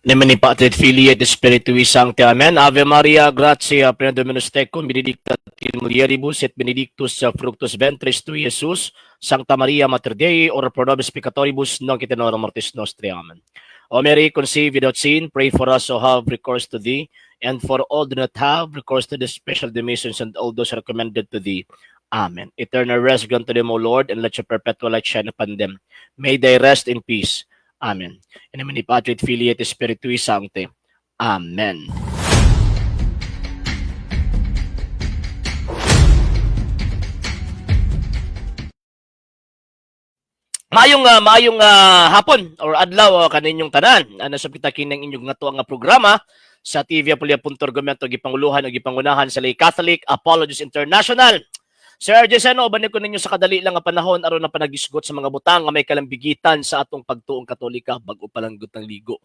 Nemini Patri et Filii et Spiritui Sancti. Amen. Ave Maria, gratia plena Dominus tecum, benedicta tu in mulieribus et benedictus fructus ventris tui, Iesus. Sancta Maria, Mater Dei, ora pro nobis peccatoribus, nunc et in hora mortis nostri. Amen. O Mary, conceived without sin, pray for us who have recourse to thee, and for all do not have recourse to the special demissions and all those recommended to thee. Amen. Eternal rest grant to them, O Lord, and let your perpetual light shine upon them. May they rest in peace. Amen. In the name of Patri et Filii et Spiritui Sancti. Amen. Maayong hapon or adlaw kaninyong tanan. Ano sa kita kining inyong nga nga programa sa TV Apulia Punto Argumento, gipanguluhan o gipangunahan sa Lay Catholic Apologists International. Sir RJ Seno, uban ko ninyo sa kadali lang nga panahon aron na panagisgot sa mga butang nga may kalambigitan sa atong pagtuong Katolika. Bag-o pa lang gud ng ligo.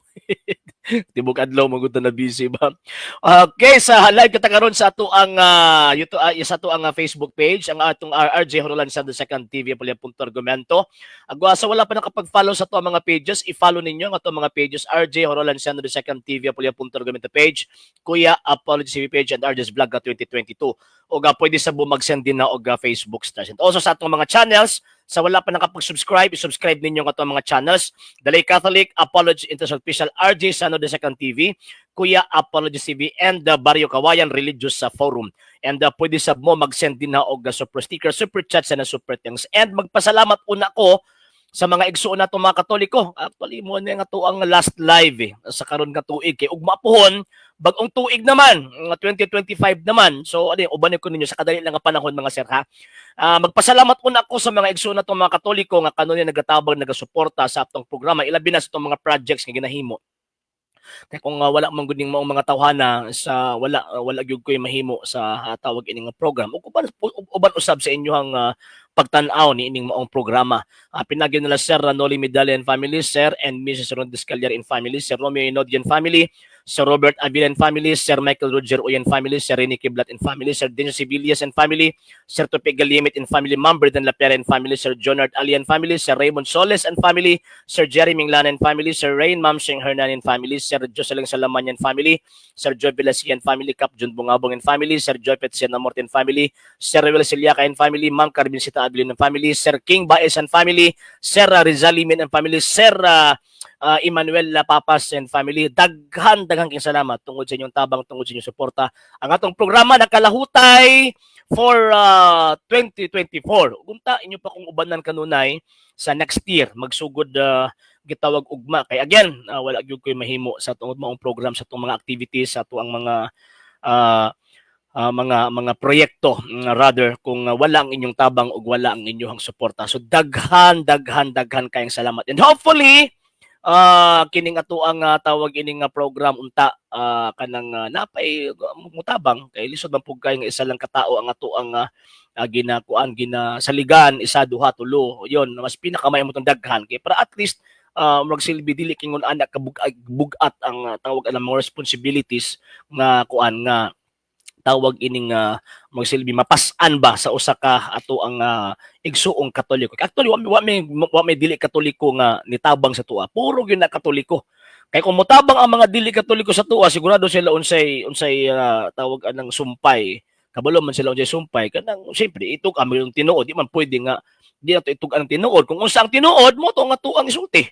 Tibok adlaw magud na busy ba. Okay, sa live kita karon sa ato ang YouTube, sa ato ang Facebook page, ang atong RRJ Horolan sa the Second TV Apulia Punto Argumento. Agwa sa wala pa nakapag-follow sa ato ang mga pages, i-follow ninyo ang ato mga pages: RJ Horolan sa the Second TV Apulia Punto Argumento page, Kuya Apology TV page and RJ's Vlog 2022. O ga pwede sa mag-send din na og Facebook stars. And also sa atong mga channels, sa wala pa nakapag-subscribe, i-subscribe ninyo ang atong mga channels: The Lay Catholic Apology International Official, RJ Sano the Second TV, Kuya Apology TV, and the Barrio Kawayan Religious sa Forum. And pwede sab mo mag-send din na og super sticker, super chats, and super thanks. And magpasalamat una ko sa mga igsuon nato mga Katoliko. Actually, mo na nga to ang last live eh, sa karon nga tuig kay ugma pohon bag-ong tuig naman, nga 2025 naman. So ano, uban ko ninyo sa kadali lang nga panahon, mga sir, ha. Magpasalamat una ako sa mga igsuon nato mga Katoliko nga kanunay nagatabang, nagasuporta sa atong programa, ilabi na sa atong mga projects nga ginahimo. Kay kung wala man gud ning maong mga tawhana sa wala wala gyud koy mahimo sa tawag ining nga program. Ug uban usab sa inyohang pagtan-aw ni ining maong programa. Pinagyo nila Sir Noli Medalla and family, Sir and Mrs. Ron Descalier and family, Sir Romeo Inodian family, Sir Robert Avila and family, Sir Michael Roger Uyan family, Sir Rene Kiblat and family, Sir Denyo Sibilias and family, Sir Tope Galimit and family, Ma'am Berdan Lapera and family, Sir Jonard Ali and family, Sir Raymond Soles and family, Sir Jerry Minglana and family, Sir Rain Mamsing Hernan and family, Sir Jocelyn Salaman and family, Sir Joy Velacia and family, Cap John Bungabong and family, Sir Joy Petsia Namorte and family, Sir Ruel Siliaca and family, Ma'am Carmen Sita Abilin and family, Sir King Baez and family, Sir Rizal Limin and family, Sir Emmanuel Papas and family. Daghan, daghan king salamat tungod sa inyong tabang, tungod sa inyong suporta. Ang atong programa nakalahutay for 2024. Unta inyo pa kung ubanan kanunay sa next year magsugod gitawag ugma kay again wala gyud koy mahimo sa tungod maong program, sa atong mga activities, sa atong mga mga proyekto rather kung wala ang inyong tabang ug wala ang inyong suporta. So daghan, daghan, daghan kayong salamat. And hopefully kining ato ang tawag ining program unta kanang napay mutabang kay lisod man pug kay nga isa lang katao ang ato ang ginakuan, ginasaligan, isa, duha, tulo. Yon mas pinakamay mo tong daghan kay para at least magsilbi dili kingon anak kabug-at ang tawag ang mga responsibilities nga kuan nga tawag ining magsilbi mapas-an ba sa usa ka ato ang igsuong Katoliko. Actually, wa may dili Katoliko nga nitabang sa tuwa. Puro gyud na Katoliko. Kay kung motabang ang mga dili Katoliko sa tuwa, sigurado sila unsay tawag anang sumpay. Kabalo man sila unsay sumpay kanang siyempre itug ang yung tinuod, di man pwede nga di nato itug ang tinuod. Kung unsa ang tinuod mo to nga tuang isulti.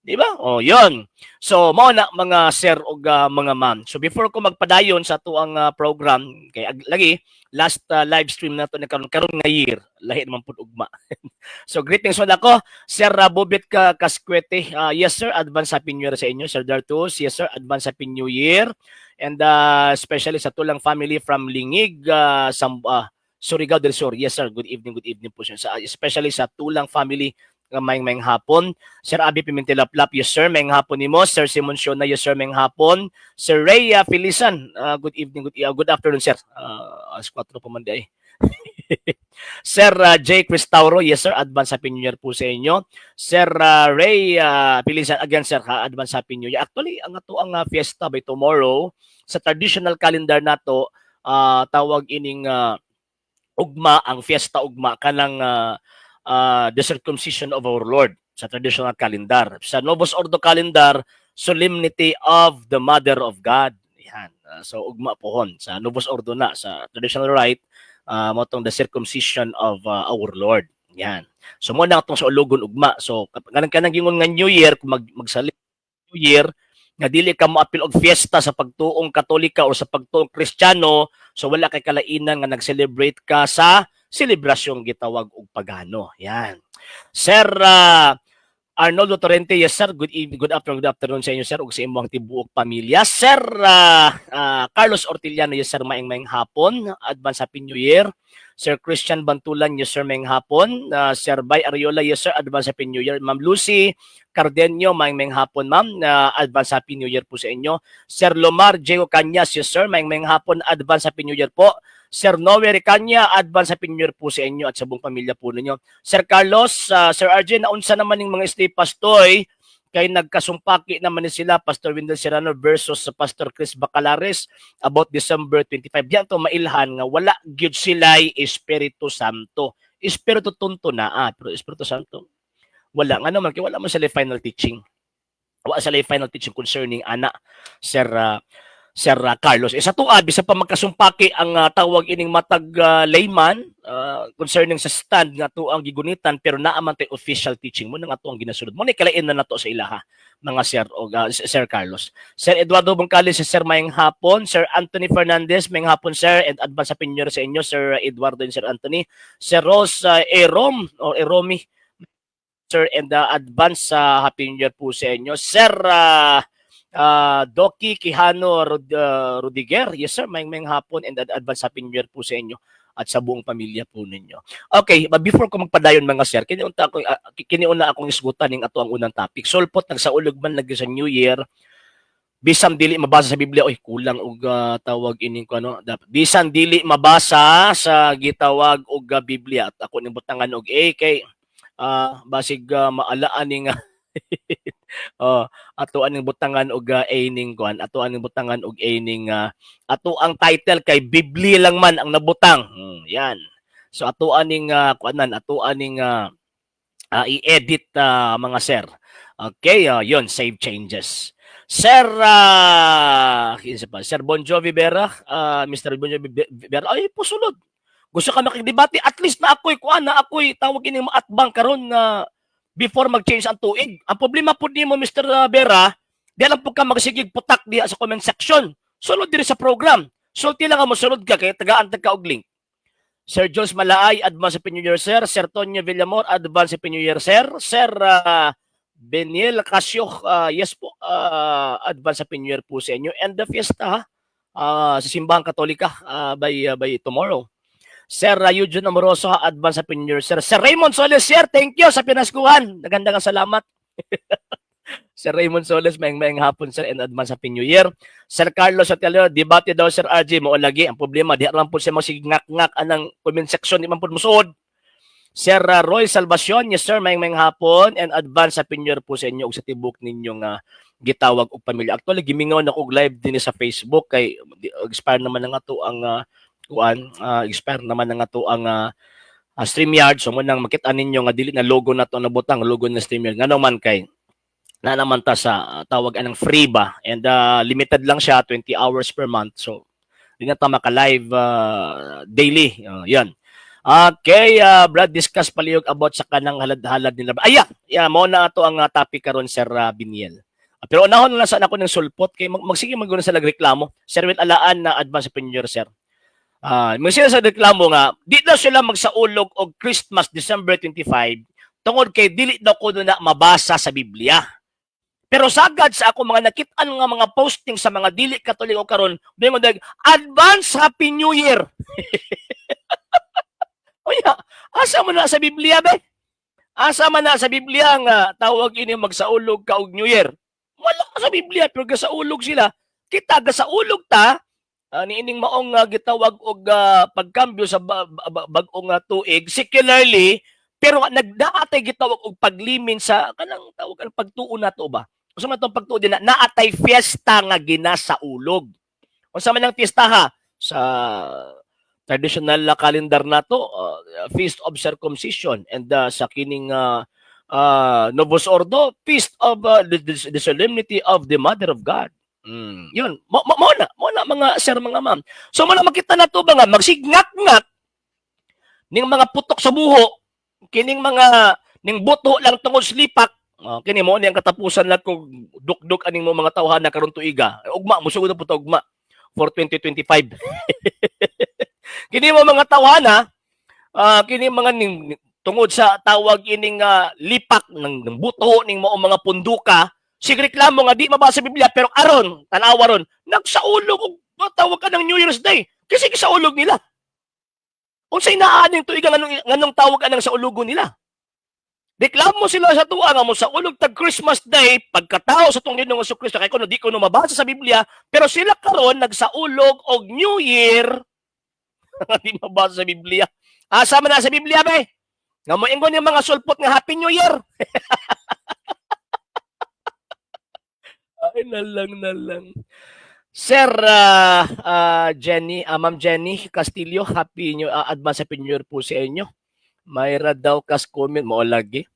Di ba? Oh, 'yon. So, mao na, mga sir ug mga ma'am. So before ko magpadayon sa atuang program kay lagi last live stream nato ni karon karon nga year, lahi naman pud ugma. So greetings man ako, Sir Bobit ka Kaskwete. Yes sir, advance Happy New Year sa inyo, Sir Dartus. Yes sir, advance Happy New Year. And especially sa tulang family from Lingig, Surigao del Sur. Yes sir, good evening po sir. Sa, especially sa tulang family nga maayong maayong hapon. Sir Abi Pimentel Laplap, yes sir, maayong hapon nimo. Sir Simon Shona, yes sir, maayong hapon. Sir Ray Filisan, good evening, good afternoon, sir. Alas 4 pa man di ay. Sir J. Cristauro, yes sir, advance Happy New Year po sa inyo. Sir Ray Filisan, again sir, ha, advance Happy New Year. Actually, ang ato ang fiesta by tomorrow, sa traditional calendar nato, tawag ining ugma, ang fiesta ugma, kanang the circumcision of our Lord sa traditional calendar. Sa Novus Ordo calendar, Solemnity of the Mother of God. Yan. So ugma pohon sa Novus Ordo na sa traditional rite, mao tong the circumcision of our Lord. Yan. So mo na atong saulogon ugma. So kanang gingon nga New Year, kung magsali New Year nga dili ka moapil og fiesta sa pagtuong Katolika o sa pagtuong Kristiyano, so wala kay kalainan nga nag-celebrate ka sa selebrasyong gitawag og pagano. Yan. Sir Arnoldo Torrente, yes sir, good evening, good afternoon sa inyo, sir, ug sa imong tibuok pamilya. Sir Carlos Ortillano, yes sir, maing maing hapon, advance Happy New Year. Sir Christian Bantulan, yes sir, maing hapon. Sir Bay Ariola, yes sir, advance Happy New Year. Ma'am Lucy Cardenio, maing maing hapon, ma'am, advance Happy New Year po sa inyo. Sir Lomar Diego Cañas, yes sir, maing maing hapon, advance Happy New Year po. Sir Noe Recanya, advance Happy New Year po sa inyo at sa buong pamilya po ninyo. Sir Carlos, Sir RJ, naunsa naman yung mga stay pastoy kay nagkasumpaki naman ni sila Pastor Wendell Serrano versus sa Pastor Chris Bacalares about December 25. Diyan to mailhan nga wala gyud sila'y Espiritu Santo. Espiritu Tunto na pero Espiritu Santo wala nga naman kay wala man sila final teaching. Wala sila final teaching concerning ana, Sir Carlos. Eh, sa tuad, bisa pa magkasumpaki ang tawag ining matag layman concerning sa stand nga tuang gigunitan, pero naa man tay official teaching mo nga atuang ginasunod. Mo ni kalain na nato sa ilaha mga sir o Sir Carlos. Sir Eduardo Bungkali, si Sir, mayng hapon. Sir Anthony Fernandez, mayng hapon, sir, and advance Happy New Year sa inyo, Sir Eduardo and Sir Anthony. Sir Rose Erom or Eromi, sir, and advance sa Happy New Year po sa inyo. Sir Doki Quijano Rudiger, yes sir, maing maing hapon and advance Happy New Year po sa inyo at sa buong pamilya po ninyo. Okay, but before ko magpadayon, mga sir, kini una akong isgutan ning ato ang unang topic. Sulpot nagsaulog man lagi sa New Year, bisan dili mabasa sa Biblia, oy, kulang og tawag ining ko ano, dapat bisan dili mabasa sa gitawag og Biblia at ako ning butangan og A kay basig maalaan ning oh, ato aning butangan og A ning kuan, ato aning butangan og A ning ato ang title kay Biblia lang man ang nabutang. Yan. So ato aning kuanan, ato aning i-edit, mga sir. Okay, yun, save changes. Sir kinsa pa? Sir Bon Jovi Vera, Mr. Bon Jovi Vera, ay pusulod. Gusto ka makigdebate, at least na ako'y kuan, na ako'y tawag ini maatbang karon na before mag-change ang tuig. Ang problema po nimo, Mr. Vera, di lang po ka magsigig putak diha sa comment section. Sulod diri sa program. Sulti lang ka mo sulod ka kay tagaan ta ka og link. Sir Jules Malaay, advance Happy New Year, sir. Sir Tonyo Villamor, advance Happy New Year, sir. Sir Beniel Casio, yes po, advance Happy New Year po sa inyo. And the fiesta ha, sa Simbahang Katolika by tomorrow. Sir Eugene Amoroso, advance Happy New Year, sir. Sir Raymond Solis, sir, thank you sa pinaskuhan. Nagandang salamat. Sir Raymond Solis, maing maing hapon, sir, and advance Happy New Year. Sir Carlos Sotelo, debate daw, Sir RJ, mao lagi ang problema di lang po siya masigngak-ngak anang comment section, di man po musuod. Sir Roy Salvacion, yes sir, maing maing hapon and advance Happy New Year po sa inyo ug sa tibok ninyong gitawag og pamilya. Actually, gimingaw na og live din sa Facebook kay expire naman na nga to ang kuan, expire naman na nga to ang StreamYard. So mo nang makita ninyo nga dili na logo na to nabutang, logo na StreamYard. Ngano man kay na naman ta sa tawag anang free ba and limited lang siya, 20 hours per month, so di na ta maka-live daily. Yan. Okay, Brad, discuss palihog about sa kanang halad-halad nila. Ay, yeah, mo na ato ang topic karon, Sir Biniel. Pero unahon na lang sa ako ng sulpot kay magsige man sa reklamo. Sir Will Alaan na, advance Happy New Year, sir. Magsige sa reklamo nga di daw sila magsaulog og Christmas December 25 tungod kay dili daw kuno na mabasa sa Biblia. Pero sagad sa ako mga nakit-an nga mga posting sa mga dili Katoliko karon, bingon dag advance Happy New Year. Uya, asa man na sa Biblia be? Asa man na sa Biblia nga tawag ini magsaulog ka og New Year? Wala ka sa Biblia pero gasaulog sila. Kita gasaulog ta niining maong gitawag og pagkambyo sa bag-ong tuig secularly, pero nagdaatay gitawag og paglimin sa kanang tawag ang pagtuo nato ba? Unsa man tong pagtuo din na naatay fiesta nga ginasaulog. Unsa man ang fiesta ha? Sa traditional na calendar nato, Feast of Circumcision and sa kining Novus Ordo, Feast of the Solemnity of the Mother of God. Yun, mo na mga sir, mga ma'am. So mo na makita na to ba nga magsigngak-ngak ning mga putok sa buho, kining mga ning buto lang tungod sa lipak. Oh, kini mo ni ang katapusan lang kung dukduk aning mo mga tawhan na karon tuiga. Ugma mo sugod na po ugma for 2025. Kini mo mga tawhana, kini mga ning, tungod sa tawag ining lipak ng buto ning mao mga punduka, sige reklamo nga di mabasa sa Biblia, pero aron tanawa ron nagsaulog og tawag ka ng New Year's Day kasi gisaulog nila. Unsay naa ning tuiga, nganong tawag anang sa ulugo nila? Reklamo sila sa tuwa nga mo sa ulog tag Christmas Day pagkatao sa tong Ginoong Kristo kay kuno di ko no mabasa sa Biblia, pero sila karon nagsaulog og New Year, di mabasa sa Biblia. Asa man na sa Biblia be? Nga moingon yung mga sulpot nga Happy New Year. Ay, nalang nalang. Sir Jenny, Ma'am Jenny Castillo, happy new advance Happy New Year po sa inyo. Mayra daw kas comment mo lagi.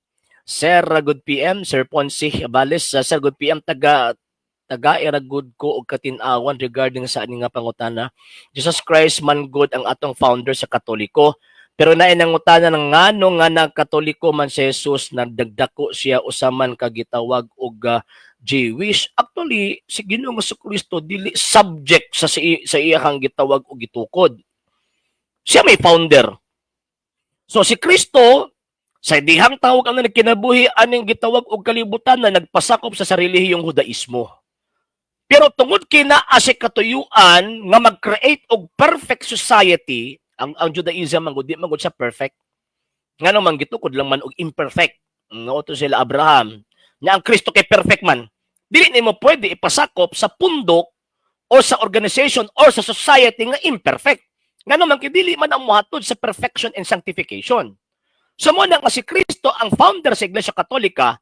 Sir, good PM, Sir Ponce Abales, Sir, good PM, taga taga good ko og katin-awan regarding sa ani nga pangutana. Jesus Christ man good ang atong founder sa Katoliko. Pero naay nangutana ng ngano nga nagkatoliko man si Jesus, nagdagdako siya usaman ka gitawag og Jewish. Actually, si Ginoong Kristo dili subject sa iyang gitawag og gitukod. Siya may founder. So si Kristo sa dihang tawag ang nagkinabuhi aning gitawag og kalibutan na nagpasakop sa sarili yung Hudaismo. Pero tungod kay naa si katuyuan nga mag-create og perfect society, ang Judaism man gud di man gud siya perfect. Ngano man gitukod lang man og imperfect. Nga to sila Abraham. Nya ang Kristo kay perfect man. Dili nimo pwede ipasakop sa pundok o sa organization or sa society nga imperfect. Ngano man kay dili man ang mohatod sa perfection and sanctification. So mo na nga si Kristo ang founder sa Iglesia Katolika,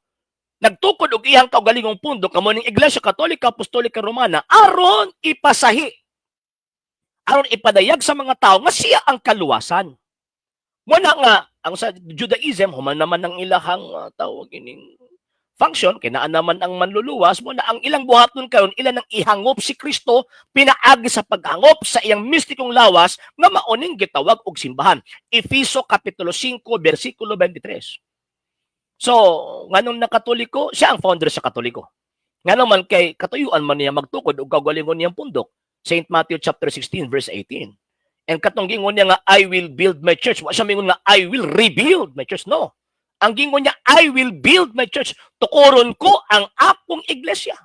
nagtukod og iyang kaugalingong pundok kamo ning Iglesia Katolika Apostolika Romana aron ipasahi, aron ipadayag sa mga tao nga siya ang kaluwasan. Mo na nga ang sa Judaism human naman ang ilahang tawag ining function kay naa naman ang manluluwas. Mo na ang ilang buhaton karon, ilan ang ihangop si Kristo pinaagi sa paghangop sa iyang mistikong lawas nga maoning gitawag og simbahan. Efeso kapitulo 5 bersikulo 23. So, nganong nakatoliko, siya ang founder sa Katoliko. Ngano man kay katuyuan man niya magtukod og kaugalingon niyang pundok. St. Matthew chapter 16 verse 18. And katong gingon niya nga "I will build my church." Wa siya mingon nga "I will rebuild my church." No. Ang gingon niya, "I will build my church." Tukoron ko ang akong iglesia.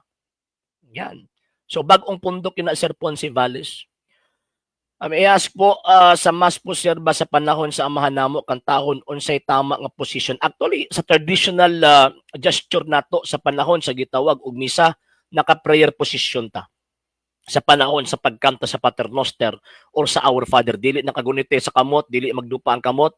Yan. So bag-ong pundok yun na, Sir Ponce Valles. I-ask po sa mass po, sir, ba sa panahon sa Amahan namo kantahon, unsay tama nga position? Actually, sa traditional gesture nato sa panahon sa gitawag og misa, naka-prayer position ta. Sa panahon sa pagkanta sa Paternoster or sa Our Father, dili nakagunite sa kamot, dili magdupa ang kamot.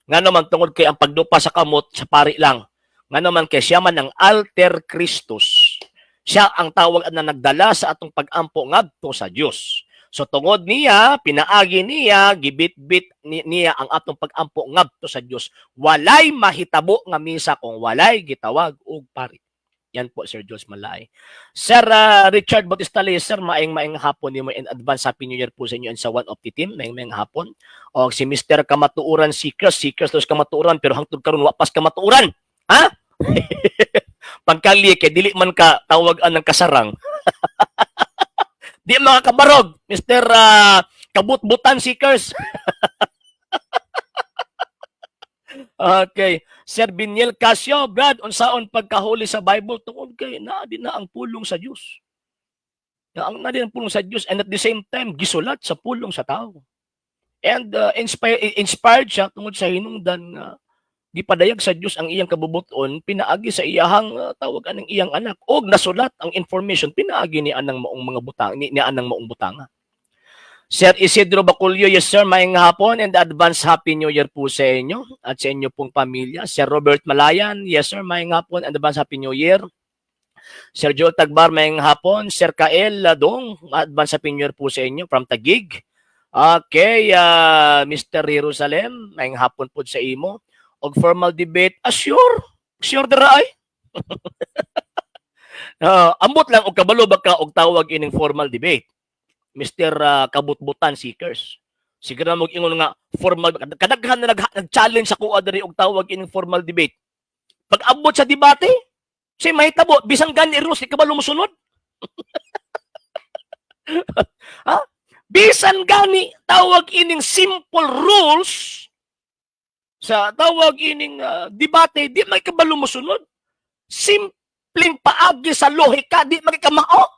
Ngano man tungod kay ang pagdupa sa kamot sa pari lang. Ngano man kay siya man ang alter Christus. Siya ang tawag na nagdala sa atong pag-ampo ngadto sa Dios. So tungod niya, pinaagi niya, gibit-bit niya ang atong pag-ampo ngadto sa Dios. Walay mahitabo nga misa kung walay gitawag og pari. Yan po, Sir Jules Malay. Sir Richard Bautista, sir, maayong maayong hapon nimo in advance. Happy New Year po sa inyo and sa one of the team. Maayong maayong hapon. O si Mr. Kamatuoran Seekers, Seekers los kamatuoran pero hangtod karon wa pas kamatuoran. Ha? Pagkali kay dili man ka tawag anang kasarang. Di mga kabarog, Mr. Kabutbutan Seekers. Okay. Sir Biniel Casio, Brad, unsaon pagkahuli sa Bible tungod kay naa din na ang pulong sa Dios. Na ang naa din ang pulong sa Dios and at the same time gisulat sa pulong sa tao. And inspired siya tungod sa hinungdan nga gipadayag sa Dios ang iyang kabubuton pinaagi sa iyahang tawag anang iyang anak og nasulat ang information pinaagi ni anang maong mga butang ni anang maong butanga. Sir Isidro Baculio, yes sir, maayong hapon and advance Happy New Year po sa inyo at sa inyo pong pamilya. Sir Robert Malayan, yes sir, maayong hapon and advance Happy New Year. Sir Joel Tagbar, maayong hapon. Sir Kael Ladong, advance Happy New Year po sa inyo from Taguig. Okay, Mr. Jerusalem, maayong hapon po sa imo. Og formal debate, assure. Sure dira ay. Ambot lang og kabalo ba ka og tawag ining formal debate. Mr. Kabutbutan Seekers. Sige na mo ingon nga formal, kadaghan na nag-challenge sa kuha diri og tawag ining formal debate. Pag abot sa debate, say mahitabo bisan gani rules, di ka ba lumusunod? Ha? Bisan gani tawag ining simple rules sa tawag ining debate, di man ka ba lumusunod? Simpleng paagi sa lohika, di man ka mao.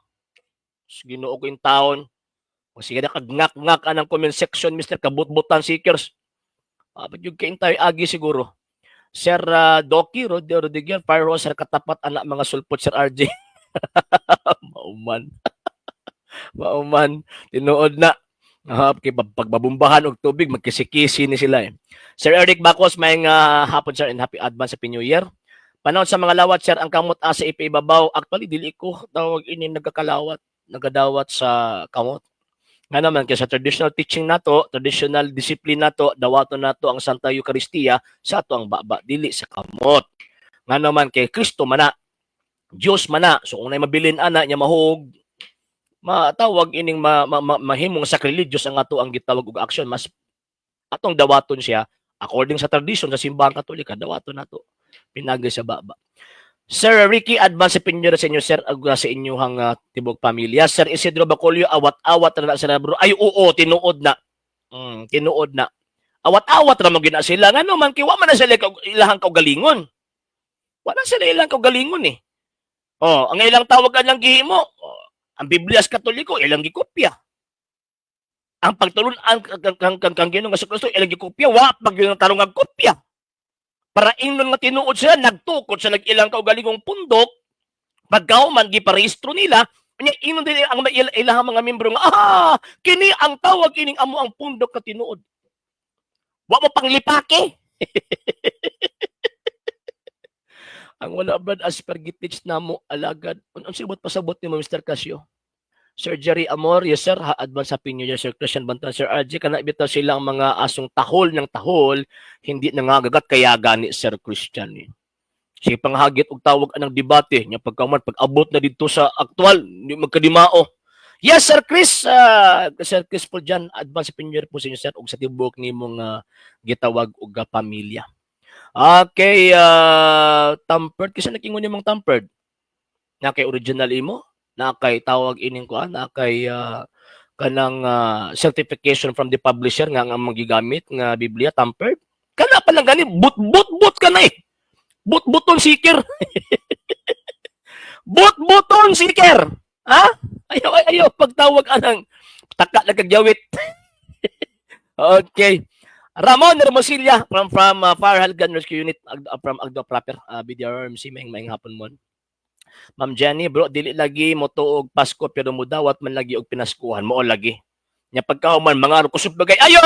Ginoo ko yung taon. O sige na, kagngak-ngak anang comment section, Mr. Kabutbutan Seekers. Ba't yung kain tayo agi siguro? Sir Doki, Rod Rodriguez, Firehose, Sir Katapat, anak mga sulpot, Sir RJ. Mauman. Mauman. Tinuod na. Kay pagbabumbahan og tubig, magkisi-kisi ni sila eh. Sir Eric Bacos, may nga hapon, sir, and happy advance happy New Year. Panahon sa mga lawat, sir, ang kamot asa ipaibabaw. Actually, dili ko tawag ini nagkakalawat, nagadawat sa kamot. Nga naman kay sa traditional teaching nato, traditional discipline nato, dawaton nato ang Santa Eucharistia sa ato ang baba, dili sa kamot. Nga naman kay Kristo mana, Dios mana. So kung nay mabilin ana niya mahug, matawag ining mahimong sacrilegious ang ato ang gitawag og action, mas atong dawaton siya according sa tradition sa Simbahang Katolika, dawaton nato pinagi sa baba. Sir Ricky, advance Happy New Year sa inyo, sir, ug sa inyong tibok pamilya. Sir Isidro Bacolio, awat-awat na sila, bro. Ay oo, tinuod na. Tinuod na. Awat-awat ra mo gina sila, ngano man kay wa man na sila ilahang kaugalingon. Wala sila ilang kaugalingon eh. Oh, ang ilang tawagan lang gihimo, oh, ang Biblia sa Katoliko ilang gikopya. Ang pagtulun-an kang Ginoong Kristo ilang gikopya, wa pag yun ang tarong nga kopya. Para ingnon nga tinuod sila, nagtukod sa ilang kaugalingong pundok, pagkauman giparehistro nila, nya ingnon din ang ilahang mga membro nga kini ang tawag ining amo ang pundok ka tinuod. Wa mo panglipake. Ang wala brad as per giteach namo alagad. Unsa ibot pasabot nimo, Mr. Casio? Sir Jerry Amor, yes sir, ha, advance Happy New Year, Sir Christian Bantan, Sir RJ, kana bitaw silang mga asong tahol ng tahol, hindi nangagagat kaya gani, Sir Christian eh. Sige panghagit og tawag anang debate nya, pagkaman pag-abot na dito sa aktual, di magkadimao. Yes, Sir Chris, Sir Chris po dyan, advance Happy New Year po sa inyo, sir, ug sa tibuok nimong gitawag og pamilya. Okay, tampered kasi nakingon nimong tampered. Na kay original imo, na kay tawag ining kuan, na kay kanang certification from the publisher nga ang magigamit nga Biblia tampered. Kana pa lang gani but but but ka na eh. But buton seeker. But buton seeker. Ha? Ayaw ay ayaw pagtawag anang taka lang kagyawit. Okay. Ramon Hermosilla from Fire Halgan Rescue Unit from Agdo proper, BDRMC, may maayong hapon mon. Ma'am Jenny, bro, dili lagi mo tuog Pasko pero mudawat man lagi og pinaskuhan mo lagi. Nya pagkahuman mga kusog bagay, ayo!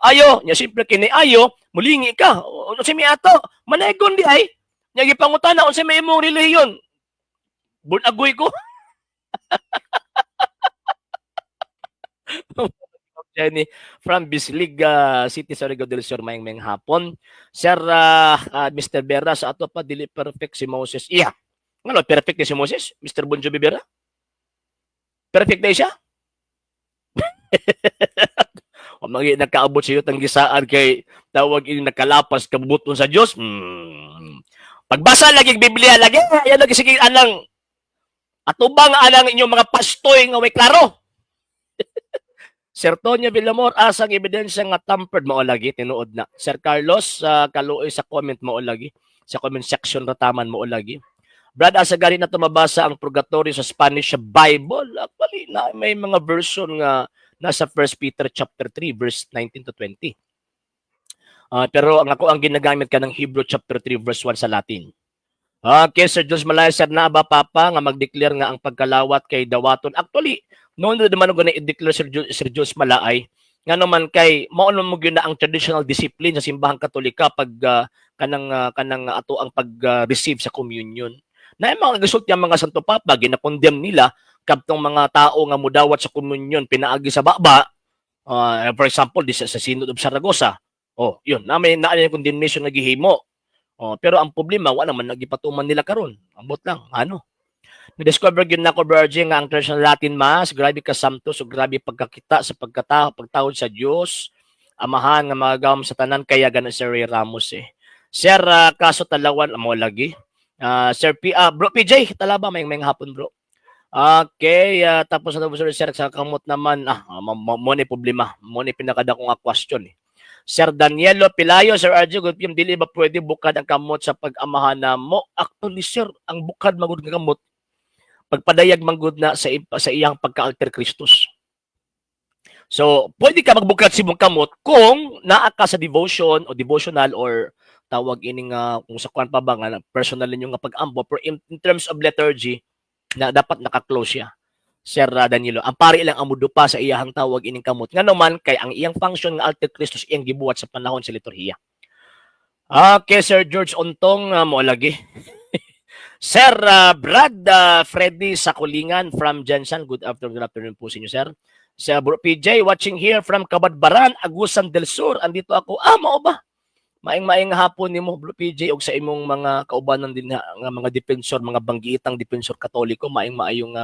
Ayo, nya simple kini ayo, mulingi ka. Unsa may ato? Manegon di ay. Nya gipangutana unsa may imong relihiyon? Bunagoy ko. Jenny from Bislig City, Surigao del Sur, maayong maayong hapon. Sir Mr. Vera, sa ato pa dili perfect si Moses. Iya. Ngano perfect ni si Moses? Mr. Bonjovi Vera? Perfect na siya? O mga nakaabot sa iyo tang gisaan kay tawag ini nakalapas kabubuton sa Dios. Pagbasa lagi Biblia lagi, ayan lagi sige anang atubang anang inyong mga pastoy nga way klaro. Sir Tonyo Villamor, asang ebidensya nga tampered? Mao lagi, tinuod na. Sir Carlos, sa kaluoy sa comment, mao lagi. Sa comment section rataman, mao lagi. Brad, asa gani na mabasa ang purgatorio sa Spanish sa Bible? Actually, na may mga version nga nasa 1 Peter chapter 3 verse 19 to 20. Pero ang ako ang ginagamit ka ng Hebrew chapter 3 verse 1 sa Latin. Okay, Sir Jules Malaya, sir, na ba papa nga mag-declare nga ang pagkalawat kay dawaton? Actually, noon na naman na i-declare, Sir Jules Malaay, nga naman kay mao naman mo gyud na ang traditional discipline sa Simbahang Katolika pag kanang ato ang pag-receive sa communion. Na yung mga gisulti ang mga Santo Papa, gina-condemn nila kadtong mga tao nga mudawat sa communion pinaagi sa baba. For example, di sa Synod of Saragossa. Oh, yun, na may naa yung condemnation nga gihimo. Oh, pero ang problema, wa naman nagipatuman nila karon. Ambot lang, ano. Na-discover gyud nako, Bro RJ, nga ang traditional Latin Mass, grabe ka samto, so grabe pagkakita sa pagkatao, pagtawod sa Dios, Amahan nga magagawom sa tanan, kaya gana Sir Ray Ramos eh. Sir, kaso Talawan mo lagi. Sir P, Bro PJ, talaba may may hapon, bro. Okay, tapos ano sir, sir sa kamot naman, mo ni problema, mo ni pinakadakong nga question eh. Sir Danielo Pilayo, Sir RJ, good PM, dili ba pwede bukad ang kamot sa pag-amahan na mo? Actually, sir, ang bukad magud nga kamot, pagpadayag manggod na sa iyang pagka-alter Christus. So, pwede ka magbukad sa imong kamot kung naa ka sa devotion o devotional or tawag ining kung sa kuan pa ba nga personal ninyo nga pag-ampo, pero in terms of liturgy na dapat naka-close siya. Sir Danilo, ang pari lang ang mudupa sa iyahang tawag ining kamot. Nga naman kay ang iyang function nga alter Christus iyang gibuhat sa panahon sa liturhiya. Okay, Sir George Ontong, mo lagi. Sir Brad Freddy Sakulingan from Jensen, good afternoon po sa inyo, sir. Sir Bro PJ, watching here from Cabadbaran, Agusan del Sur. Andito ako. Ah, mao ba? Maing-maing hapon nimo, Bro PJ, ug sa imong mga kaubanan din nga mga defensor, mga banggiitang defensor Katoliko, maing maayong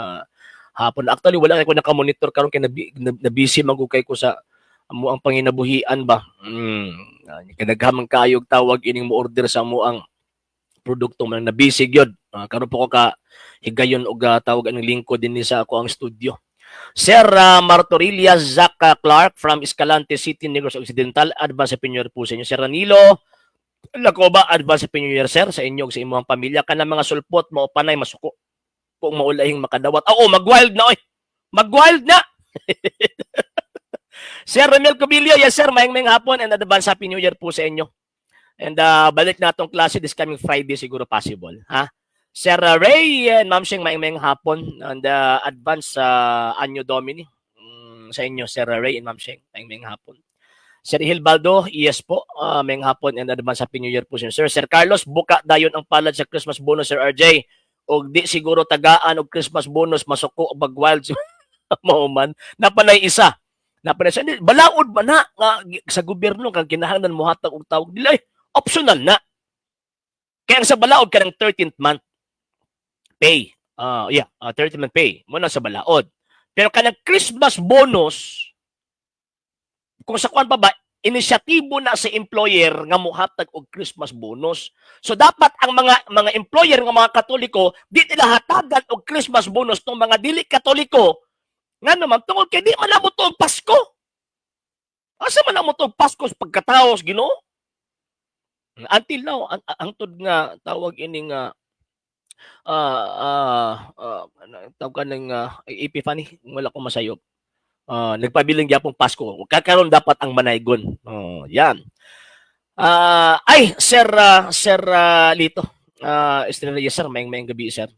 hapon. Actually, wala kay ko naka-monitor karon kay na busy man gud kay ko sa amo ang panginabuhian ba. Kadaghan man kaayog tawag ining mo order sa amo ang produkto man, na busy gyud. Karon po ko ka higayon og tawag aning lingkod dinhi sa ako ang studio. Sir Martorilla Zac Clark from Escalante City, Negros Occidental, advance Happy New Year po sa inyo. Sir Ranilo Lacoba, advance Happy New Year, sir, sa inyo ug sa imong pamilya. Kanang mga sulpot mao panay masuko kung maulahing makadawat. Oo, mag-wild na oy. Mag-wild na. Sir Romel Cubillo, yes sir, maayong maayong hapon and advance Happy New Year po sa inyo. And balik na atong klase this coming Friday siguro possible, ha? Sir Ray and Ma'am Sheng, maayong maayong hapon and advance sa Anno Domini sa inyo, Sir Ray and Ma'am Sheng, maayong maayong hapon. Sir Hilbaldo, yes po, maayong hapon and advance Happy New Year po sa inyo. Sir, Sir Carlos, buka dayon ang palad sa Christmas bonus, Sir RJ. Og di siguro tagaan og Christmas bonus, masuko og mag-wild mao man. Napanay isa. Napanay isa. Hindi, balaod ba na nga sa gobyerno kang kinahanglan mohatag og tawag dili ay optional na. Kaya ang sa balaod kanang 13th month pay. Yeah, 13th month pay mo na sa balaod. Pero kanang Christmas bonus, kung sa kuan pa ba, inisyatibo na sa employer nga mohatag og Christmas bonus. So dapat ang mga employer nga mga Katoliko di nila hatagan og Christmas bonus tong mga dili Katoliko, nga naman tungod kay di man namo og Pasko. Asa man namo og Pasko sa pagkatao sa Ginoo? Until now, ang hangtod nga tawag ini nga tawag ka ng Epiphany, wala ko masayop. Nagpabiling gyapon Pasko. Kakaron dapat ang manaygon. Oh, yan. Ay, Sir Lito. Estrella, yes sir, maayong maayong gabi, sir.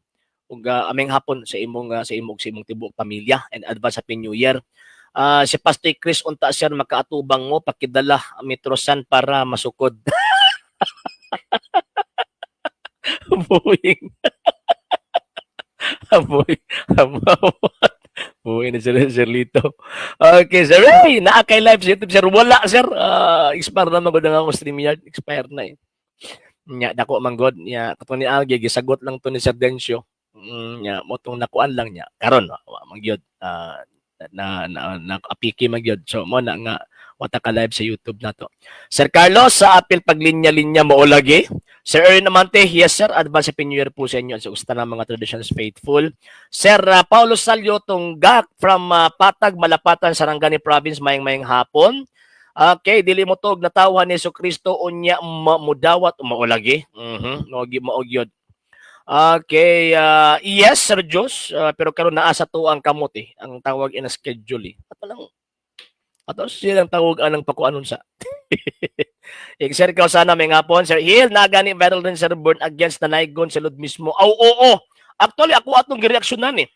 Ug aming hapon sa imong tibuok pamilya and advance Happy New Year. Si Pastor Chris unta sir makaatubang mo, pakidala Metrosan para masukod. Buing. Aboy. Buhay na sir, Sir Lito. Okay, sir. Hey, naa kay live sa YouTube, sir. Wala, sir. Expire na magod ang akong StreamYard. Expire na eh. Nya, dako man god. Nya, katong ni Algie, gisagot lang to ni Sir Dencio. Nya, mo tong nakuan lang niya. Karon, wa man gyud. Na apiki man gyud. So, mo na nga wata ka live sa YouTube na to. Sir Carlos, sa apil paglinya-linya mo lagi. Sir Erwin Amante, yes sir, advance Happy New Year po sa inyo at sa usta ng mga traditions faithful. Sir Paulo Salyo Tunggak from Patag, Malapatan, Sarangani Province, mayang mayang hapon. Okay, dili mo tog natawhan ni Kristo unya mudawat maulagi. Mao mao gyud. Okay, yes Sir Jos, pero karon naa sa to ang kamot eh, ang tawag ina schedule eh. Ato lang ato silang tawag anang pakuanon sa. Sir, ikaw sana may ngapon. Sir Hill, nagani viral din Sir Born against na Naigon sa lud mismo. Aw, oo. Actually, ako atong gireaksyonan eh.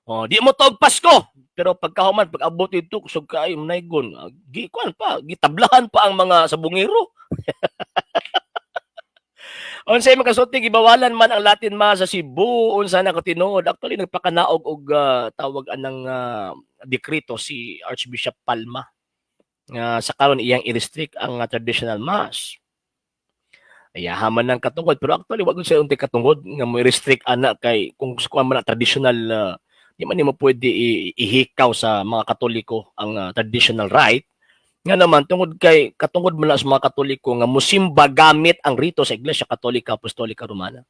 Oh, di mo tawag Pasko. Pero pagkahuman, pag abot dito, kusog kaayo Naigon, gi kuan pa, gitablahan pa ang mga sabungero. Unsay makasulti, gibawalan man ang Latin Mass sa Cebu, unsa na katinuod? Actually, nagpakanaog og tawag anang dekreto si Archbishop Palma nga sa karon iyang i-restrict ang traditional mass. Ayahan man ng katungod, pero actually wag gud siya unti katungod nga mo restrict ana, kay kung kuan man na traditional, di man nimo pwede ihikaw sa mga Katoliko ang traditional rite nga naman, tungod kay katungod man na sa mga Katoliko nga musimba gamit ang rito sa Iglesia Katolika Apostolika Romana.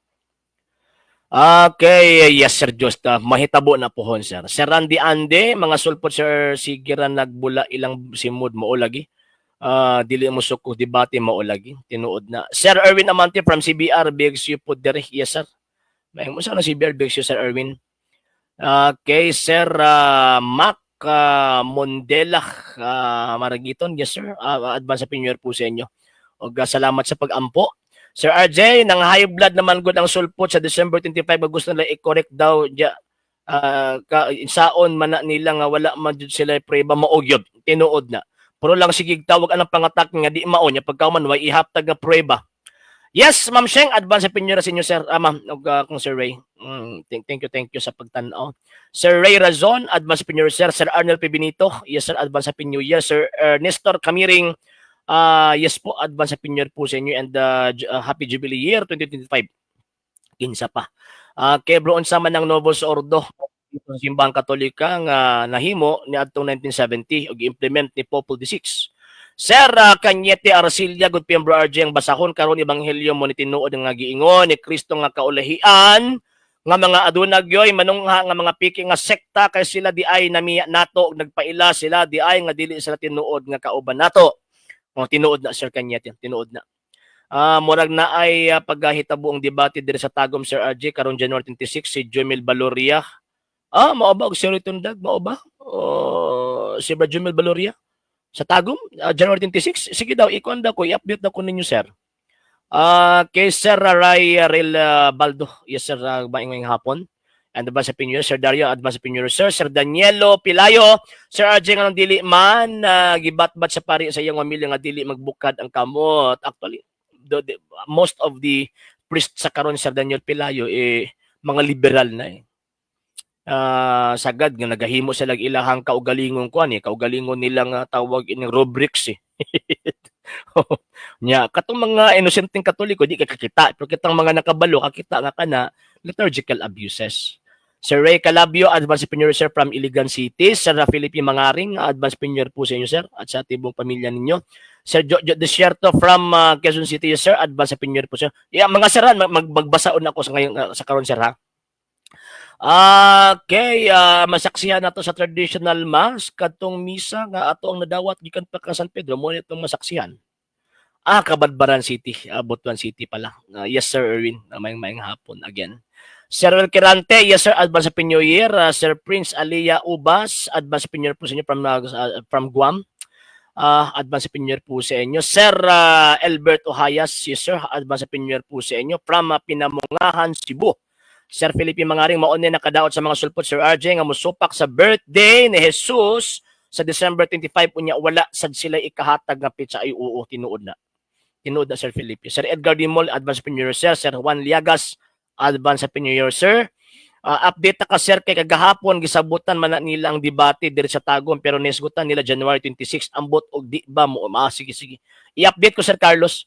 Okay, yes, Sir Josta, mahitabo na pohon, sir. Sir Randy Ande, mga sulpot, sir, sige ra nagbula ilang simod, mao lagi. Dili mo suko debate, mao lagi, tinuod na. Sir Erwin Amante from CBR BXU po diri. Yes, sir. May mo sa CBR BXU, Sir Erwin. Okay, Sir Mac Mondela Maragiton, yes, sir. Advance Happy New Year po sa inyo. Og salamat sa pag-ampo. Sir RJ, nang high blood naman gud ang sulpot sa December 25, gusto nila i-correct daw ja, ka, saon man na nila nga wala man jud sila prueba, mao gyud, tinuod na. Pero lang sige tawag anang pangatak nga di mao nya pagkauman way ihaptag nga prueba. Yes, Ma'am Sheng, advance Happy New Year sa inyo, sir. Ma'am, ug kung Sir Ray. Thank you, thank you sa pagtan-aw. Sir Ray Razon, advance Happy New Year, sir. Sir Arnold P. Benito, yes, sir, advance Happy New Year. Sir Nestor Kamiring, yes po, advance Happy New Year po sa inyo and Happy Jubilee Year 2025. Kinsa pa. Kay bro, unsa man ang Novus Ordo sa Simbahang Katolika nga nahimo niadtong 1970 ug implement ni Pope Paul VI? Sir Cañete Arcilia, good PM, bro RJ, ang basahon karon ebanghelyo mo ni tinuod nga giingon ni Kristo nga kaulahian nga mga aduna gyoy manungha nga mga piki nga sekta, kay sila di ay namiya nato ug nagpaila sila di ay nga dili sila tinuod nga kauban nato. Oh, tinuod na, Sir Cañete, tinuod na. Murag na ay paghahitabo ang debate diri sa Tagum, Sir RJ, karon January 26, si Jumil Baloria. Mao ba og si Tundag, mao ba? Oh, si Brad Jumil Baloria sa Tagum, January 26. Sige daw, ikuan daw ko, i-update daw ko ninyo, sir. Kay Sir Ray Rel Baldo. Yes, sir, maayong hapon. And advance Happy New Year, Sir Dario, advance Happy New Year, sir. Sir Danielo Pilayo, Sir RJ, nga dili man gibatbat sa pari sa iyang pamilya nga dili magbukad ang kamot. Actually, most of the priests sa karon, Sir Daniel Pilayo, eh, mga liberal na eh. Sagad nga nagahimo sila ilahang kaugalingon kuan eh, kaugalingon nilang tawag ining rubrics eh. Nya katong mga inosenteng Katoliko di ka kakita, pero kitang mga nakabalo kakita nga kana liturgical abuses. Sir Ray Calabio, advance Happy New Year, sir, from Iligan City. Sir Philippe Mangaring, advance Happy New Year po sa inyo, sir, at sa tibong pamilya ninyo. Sir Jojo Desierto from Quezon City, yes, sir, advance Happy New Year po, sir. Yeah, mga sir, magbasaon ako sa ngayon sa karon, sir, ha. Okay, masaksihan nato sa traditional mass kadtong misa nga ato ang nadawat gikan pa ka San Pedro, mo itong masaksihan. Cabadbaran City, Butuan City pala. Yes, Sir Erwin, maayong maayong hapon again. Sir Will Kirante, yes, sir, advance Happy New Year. Sir Prince Aliyah Ubas, advance Happy New Year po sa inyo from Guam. Advance Happy New Year po sa inyo. Sir Albert Ohayas, yes, sir, advance Happy New Year po sa inyo from Pinamungahan, Cebu. Sir Felipe Mangaring, maon ni nakadaot sa mga sulpot, Sir RJ, nga musupak sa birthday ni Jesus sa December 25 unya wala sad sila ikahatag nga petsa. Ay oo, tinuod na. Tinuod na, Sir Felipe. Sir Edgar Dimol, advance Happy New Year, sir. Sir Juan Liagas, advance Happy New Year, sir. Update ta ka, sir, kay kagahapon gisabutan man na nila ang debate diri sa Tagum, pero nisgutan nila January 26, ambot og di ba mo? Sige, sige. I-update ko, Sir Carlos.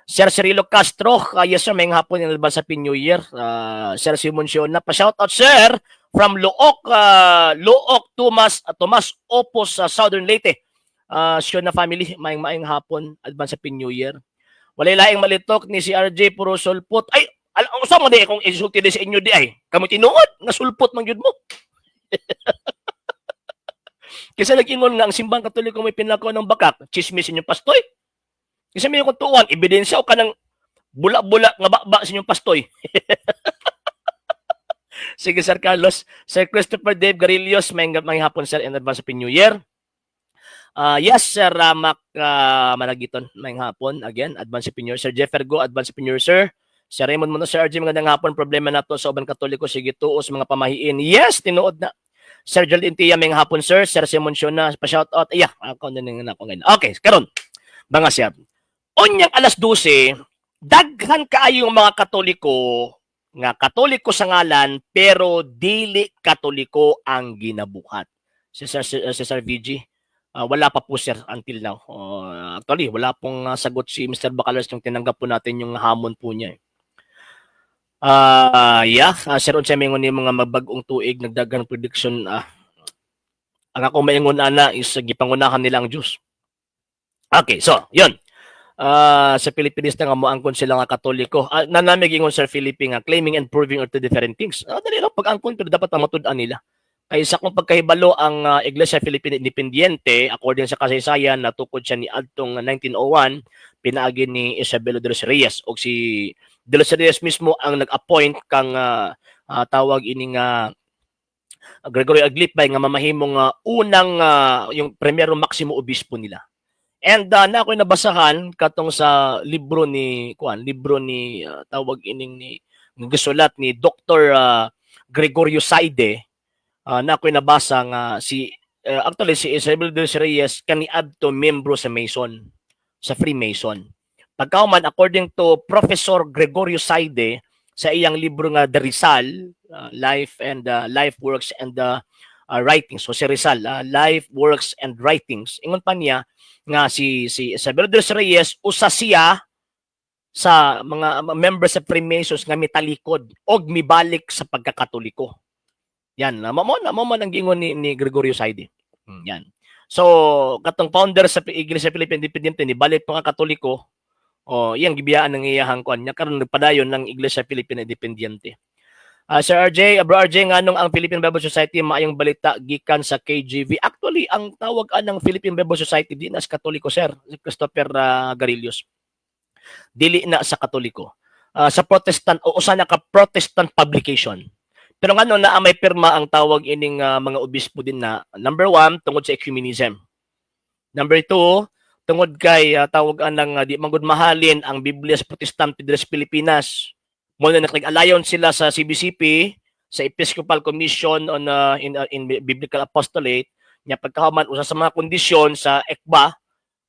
Sir Cirilo Castro, yes, sir, may hapon in advance Happy New Year. Sir Simon Siona, pa shout out, sir, from Looc, Looc Tomas, Tomas Opos sa Southern Leyte. Siona family, maayong maayong hapon, advance Happy New Year. Walay laing malitok ni si RJ, puro sulpot. Ay, usa mo di kung insulti di sa inyo di ay. Kamo tinuod nga sulpot man gyud mo. Kaysa nag-ingon nga ang Simbang Katoliko may pinakaw ng bakak, chismis inyong pastoy. Kasi may kung tuwan, ebidensya o kanang bula-bula nga baba sa inyong pastoy. Sige, Sir Carlos. Sir Christopher Dave Garillos, may may hapon, sir, in advance Happy New Year. Yes, Sir Ramak Managiton, may hapon. Again, advance Happy New Year. Sir Jeff Ergo, advance Happy New Year, sir. Sir Raymond Muno, Sir RJ, magandang hapon. Problema na to sa uban Katoliko, sige tuo sa mga pamahiin. Yes, tinuod na. Sir Joel Intia, may hapon, sir. Sir Simon Siona, pa-shout out. Yeah, ako na ako ngayon. Okay, karon. Mga sir. Unyang alas 12, daghan kaayong mga Katoliko nga Katoliko sa ngalan pero dili Katoliko ang ginabuhat. Si Sir, si Sir VG, Wala pa po, sir, until now. Actually, wala pong sagot si Mr. Bacalers nung tinanggap po natin yung hamon po niya eh. Yeah, sir, unsay maingon ni mga mabag-ong tuig nagdagan prediction? Ang ako maingon ana is gipangunahan nila ang Diyos. Okay, so, yun. Sa Pilipinista nga moangkon sila nga Katoliko. Nanamig ingon Sir Philippe nga claiming and proving are two different things. Dali lang pag-angkon pero dapat matud-an nila. Kay sa akong pagkahibalo, ang Iglesia Filipina Independiente, according sa kasaysayan, natukod siya ni adtong 1901 pinaagi ni Isabelo de los Reyes og si de los Reyes mismo ang nag-appoint kang tawag ini nga Gregorio Aglipay nga mamahimong unang yung primero maximo obispo nila. And na ako'y nabasahan katong sa libro ni kuan, libro ni tawag ining ni nga gisulat ni Dr. Gregorio Saide, na ako'y nabasa nga si actually si Isabel de los Reyes kaniadto membro sa Mason, sa Freemason. Pagkauman, according to Professor Gregorio Saide sa iyang libro nga The Rizal, Life and Life Works and Writings. So si Rizal, Life Works and Writings. Ingon pa niya nga si Isabel de los Reyes usa siya sa mga members sa Freemasons nga mitalikod og mibalik sa pagkakatoliko. Yan, na mao na mao man ang giingon ni Gregorio Saide. Yan. So, katong founder sa Iglesia Filipina Independiente ni balik pa nga Katoliko, o iyang gibiyaan ng iyahang kuan niya karon nagpadayon ng Iglesia Filipina Independiente. Sir RJ, Bro RJ, nganong ang Philippine Bible Society maayong balita gikan sa KGV? Actually, ang tawag anang Philippine Bible Society di na sa Katoliko, sir, si Christopher Garillos. Dili na sa Katoliko. Sa Protestant o usa na ka Protestant publication. Pero ngano naa may pirma ang tawag ining mga obispo din na? Number one, tungod sa ecumenism. Number two, tungod kay tawag anang di man gud mahalin ang Biblia sa Protestante diri sa Pilipinas. Mo na nakig-alayon sila sa CBCP, sa Episcopal Commission on in Biblical Apostolate nya. Pagkahuman, usa sa mga kondisyon sa ECBA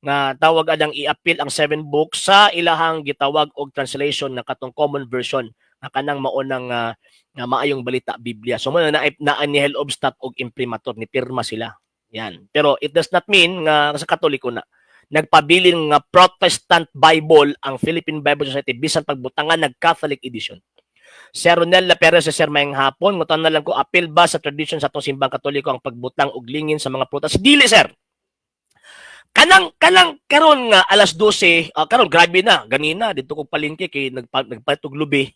nga tawag anang i-appeal ang seven books sa ilahang gitawag og translation na katong Common Version nga kanang maunang nga Maayong Balita Biblia. So mo na na nihil obstat og imprimatur ni pirma sila. Yan. Pero it does not mean nga sa Katoliko na. Nagpabilin nga Protestant Bible ang Philippine Bible Society bisan pagbutangan nag Catholic edition. Sir Ronel La Perez, sir, mayang hapon. Ngutan na lang ko, apil ba sa tradition sa atong simbang Katoliko ang pagbutang og lingin sa mga prutas? Dili, sir. Kanang karon nga alas 12, karon grabe na ganina dito ko palengke kay nagpalit og lubi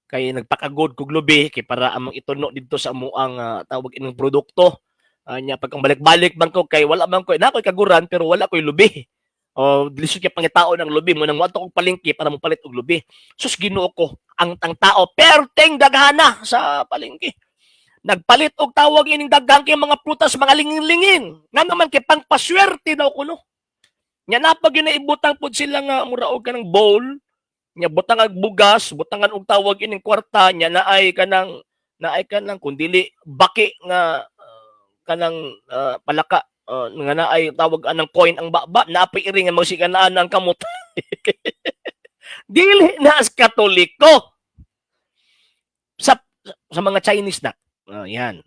kay nagpakagod kog lubi kay para among ituno didto sa amuang tawag ining produkto. Nya pag balik-balik man ko kay wala man ko na ako'y kaguran pero wala ko'y lubi. O lisod kay pangitao ng lubi mo nang moadto kog palengke para mopalit og lubi. Sus, Ginoo ko, ang tao perteng daghana sa palengke. Nagpalit og tawag ining daghan kay mga prutas, mga lingin-lingin. Nga naman kay pangpaswerte daw kuno. Nya napag yun na ibutang pod sila nga mura og kanang bowl. Nya butang og bugas, butangan og tawag ining kwarta, nya naay kanang kung dili baki nga kanang palaka nga naay tawag anang coin ang baba, naapay iri nga magsikanaan ang kamot. Dili na as Katoliko. Sa mga Chinese na. Yan.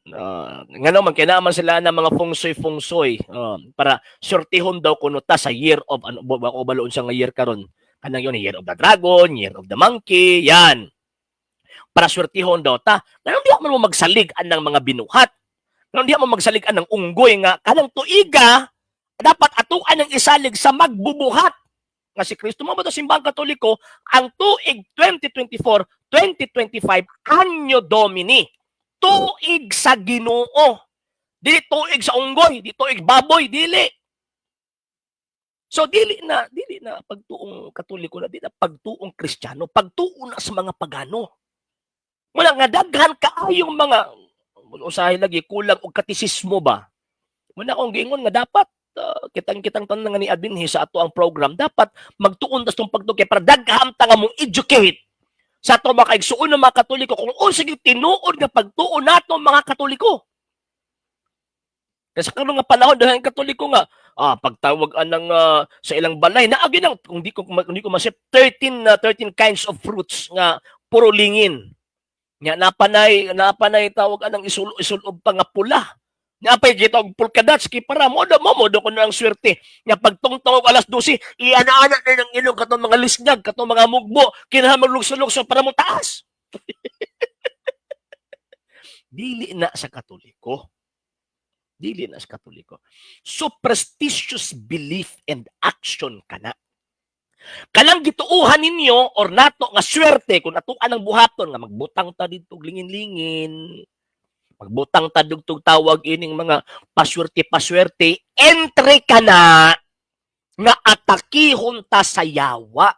Ngano man kay man sila ng mga feng shui feng shui para sortihon daw kuno ta sa year of ano ba ko baloon sa nga year karon. Kanang yun, Year of the Dragon, Year of the Monkey, yan. Para swertihon daw ta. Ngano di man mo magsalig anang mga binuhat? Ngano di mo magsalig anang unggoy nga kanang tuiga dapat atuan ang isalig sa magbubuhat nga si Kristo? Mo ba simbang Katoliko ang tuig 2024, 2025, Anno Domini. Tuig sa Ginoo. Dili tuig sa unggoy, di tuig baboy, dili. So dili na pagtuong Katoliko na, di na pagtuong Kristiyano, pagtuo na sa mga pagano. Wala nga daghan kaayong mga usahay lagi kulang og katisismo ba. Muna akong giingon nga dapat kitang-kitang tanan nga ni adinhi sa ato ang program dapat magtuon tas tong pagtuo kay para daghan ta nga mong educate sa ato mga kaigsuon ng mga Katoliko kung unsa gyud tinuod nga pagtuo nato mga Katoliko. Kasi karon nga panahon dahil Katoliko nga pagtawag anang sa ilang balay naagi nang kung di ko masip 13 na 13 kinds of fruits nga puro lingin. Nya napanay tawag anang isulob pa nga pula. Napay kita og polka dots kay para mo do kuno ang swerte. Nga pagtungtong og alas 12, iana-ana na ng ilong katong mga lisngag, katong mga mugbo, kinahanglan maglukso-lukso para mo taas. Dili na sa Katoliko. Dili na sa Katoliko. Superstitious belief and action kana. Kanang gituuhan ninyo or nato nga swerte kung atuan ang buhaton nga magbutang ta didto og lingin-lingin, magbutang ta dugtog tawag ining mga paswerte-paswerte, entre kana nga atakihon ta sa yawa.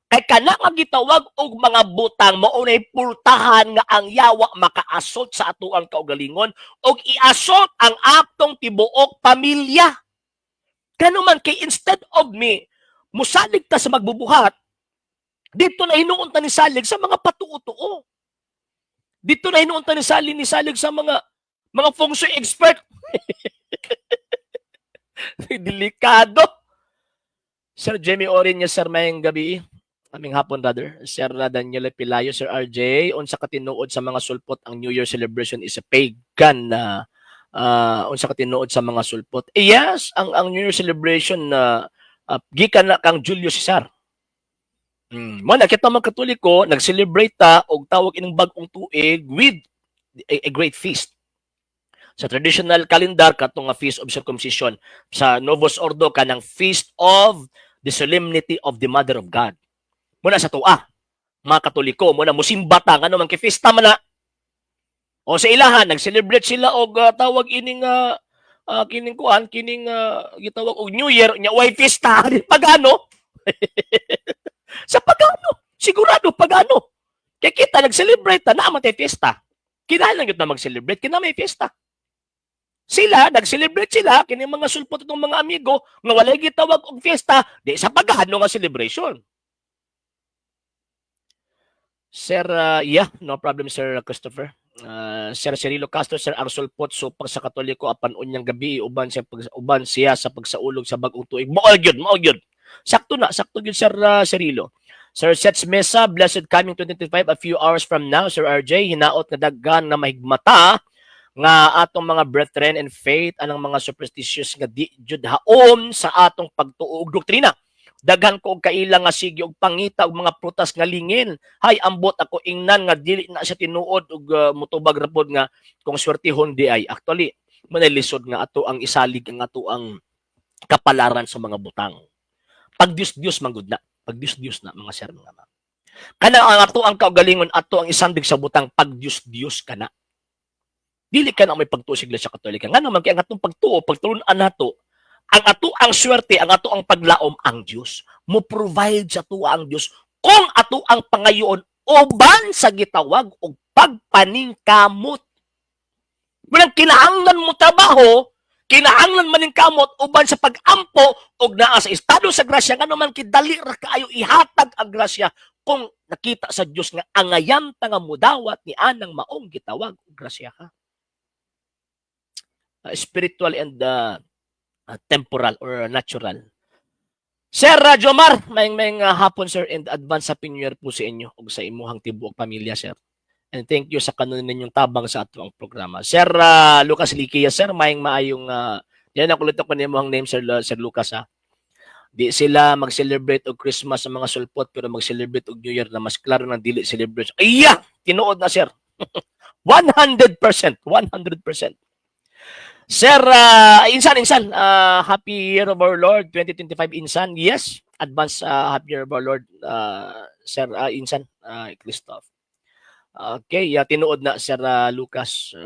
Kay kana nga gitawag og mga butang mao nay pultahan nga ang yawa makaassault sa atuang kaugalingon og i-assault ang atong tibuok pamilya. Kano man kay instead of me musalig ta sa magbubuhat, dito na hinuon ta ni salig sa mga patuo-tuo. Dito na hinuon ta ni salig sa mga feng shui expert. Delikado. Sir Jamie Orin niya, sir, mayang gabi. Aming hapon rather. Sir Daniel Pilayo, Sir RJ, unsa ka tinuod sa mga sulpot ang New Year celebration is a pagan na unsa ka tinuod sa mga sulpot? Eh, yes, ang New Year celebration na gikan na kang Julius Caesar. Mo na kita mga Katoliko nag-celebrate ta og tawag ining bag-ong tuig with a great feast. Sa traditional calendar, katong nga Feast of Circumcision. Sa Novus Ordo, kanang Feast of the Solemnity of the Mother of God. Muna sa tuwa, mga Katoliko, muna musimba ta ngano man kay fiesta man na. O sa ilahan nag-celebrate sila og tawag ining kining kuan kining gitawag og New Year nya way fiesta pagano. Sa pagano, sigurado pagano. Kay kita nag-celebrate ta naa man tay fiesta. Kinahanglan gyud na mag-celebrate kina may fiesta. Sila nag-celebrate sila kini mga sulpot itong mga amigo nga walay gitawag og fiesta, di sa pagano nga celebration. Sir, yeah, no problem, Sir Christopher. Sir Cirilo Castro, Sir, ang sulpot supang sa Katoliko apan unyang gabi uban siya sa pagsaulog sa bag-ong tuig. Mao gyud, mao gyud. Sakto na, sakto gyud, Sir Cirilo. Sir Sets Mesa, blessed coming 2025 a few hours from now, Sir RJ, hinaot nga daghan na mahigmata nga atong mga brethren and faith anang mga superstitious nga di jud haom sa atong pagtuo ug doktrina. Daghan ko og kaila nga sige og pangita og mga prutas nga lingin. Hay, ambot ako ingnan nga dili na siya tinuod og mutubag ra pod nga kung swertihon di ay. Actually, manay lisod nga ato ang isalig ang ato ang kapalaran sa mga butang. Pag Dios Dios man gud na. Pag Dios Dios na, mga sir, mga ma'am. Kana ang ato ang kaugalingon, ato ang isandig sa butang pag Dios Dios kana. Dili ka na may pagtuo sa Iglesia Katolika. Ngano man kay ang atong pagtuo, pagtulun-an nato, ang ato ang swerte, ang ato ang paglaom ang Dios. Mo provide sa tuwa ang Dios kung ato ang pangayoon uban sa gitawag og pagpaningkamot. Walang kinahanglan mo trabaho, kinahanglan maningkamot uban sa pag-ampo og naa sa estado sa grasya, ngano man kidali ra kaayo ihatag ang grasya kung nakita sa Dios nga angayan ta nga mudawat ni anang maong gitawag og grasya ka. Spiritual and temporal or natural. Sir Jomar, may hapon, sir, and advance Happy New Year po sa inyo ug sa imuhang tibuok pamilya, sir. And thank you sa kanon ninyong tabang sa ato ang programa. Sir Lucas Likia, sir, maayong maayong yan ang kulit ako nimo ang name, Sir, Sir Lucas, ha. Di sila mag-celebrate og Christmas sa mga sulpot pero mag-celebrate og New Year na mas klaro ng dili celebration. Iya, tinuod na, sir. 100%, 100%. Sir, insan, insan, happy year of our Lord 2025, insan. Yes, advance happy year of our Lord, Sir insan, Christoph. Okay, yeah, tinuod na, Sir Lucas.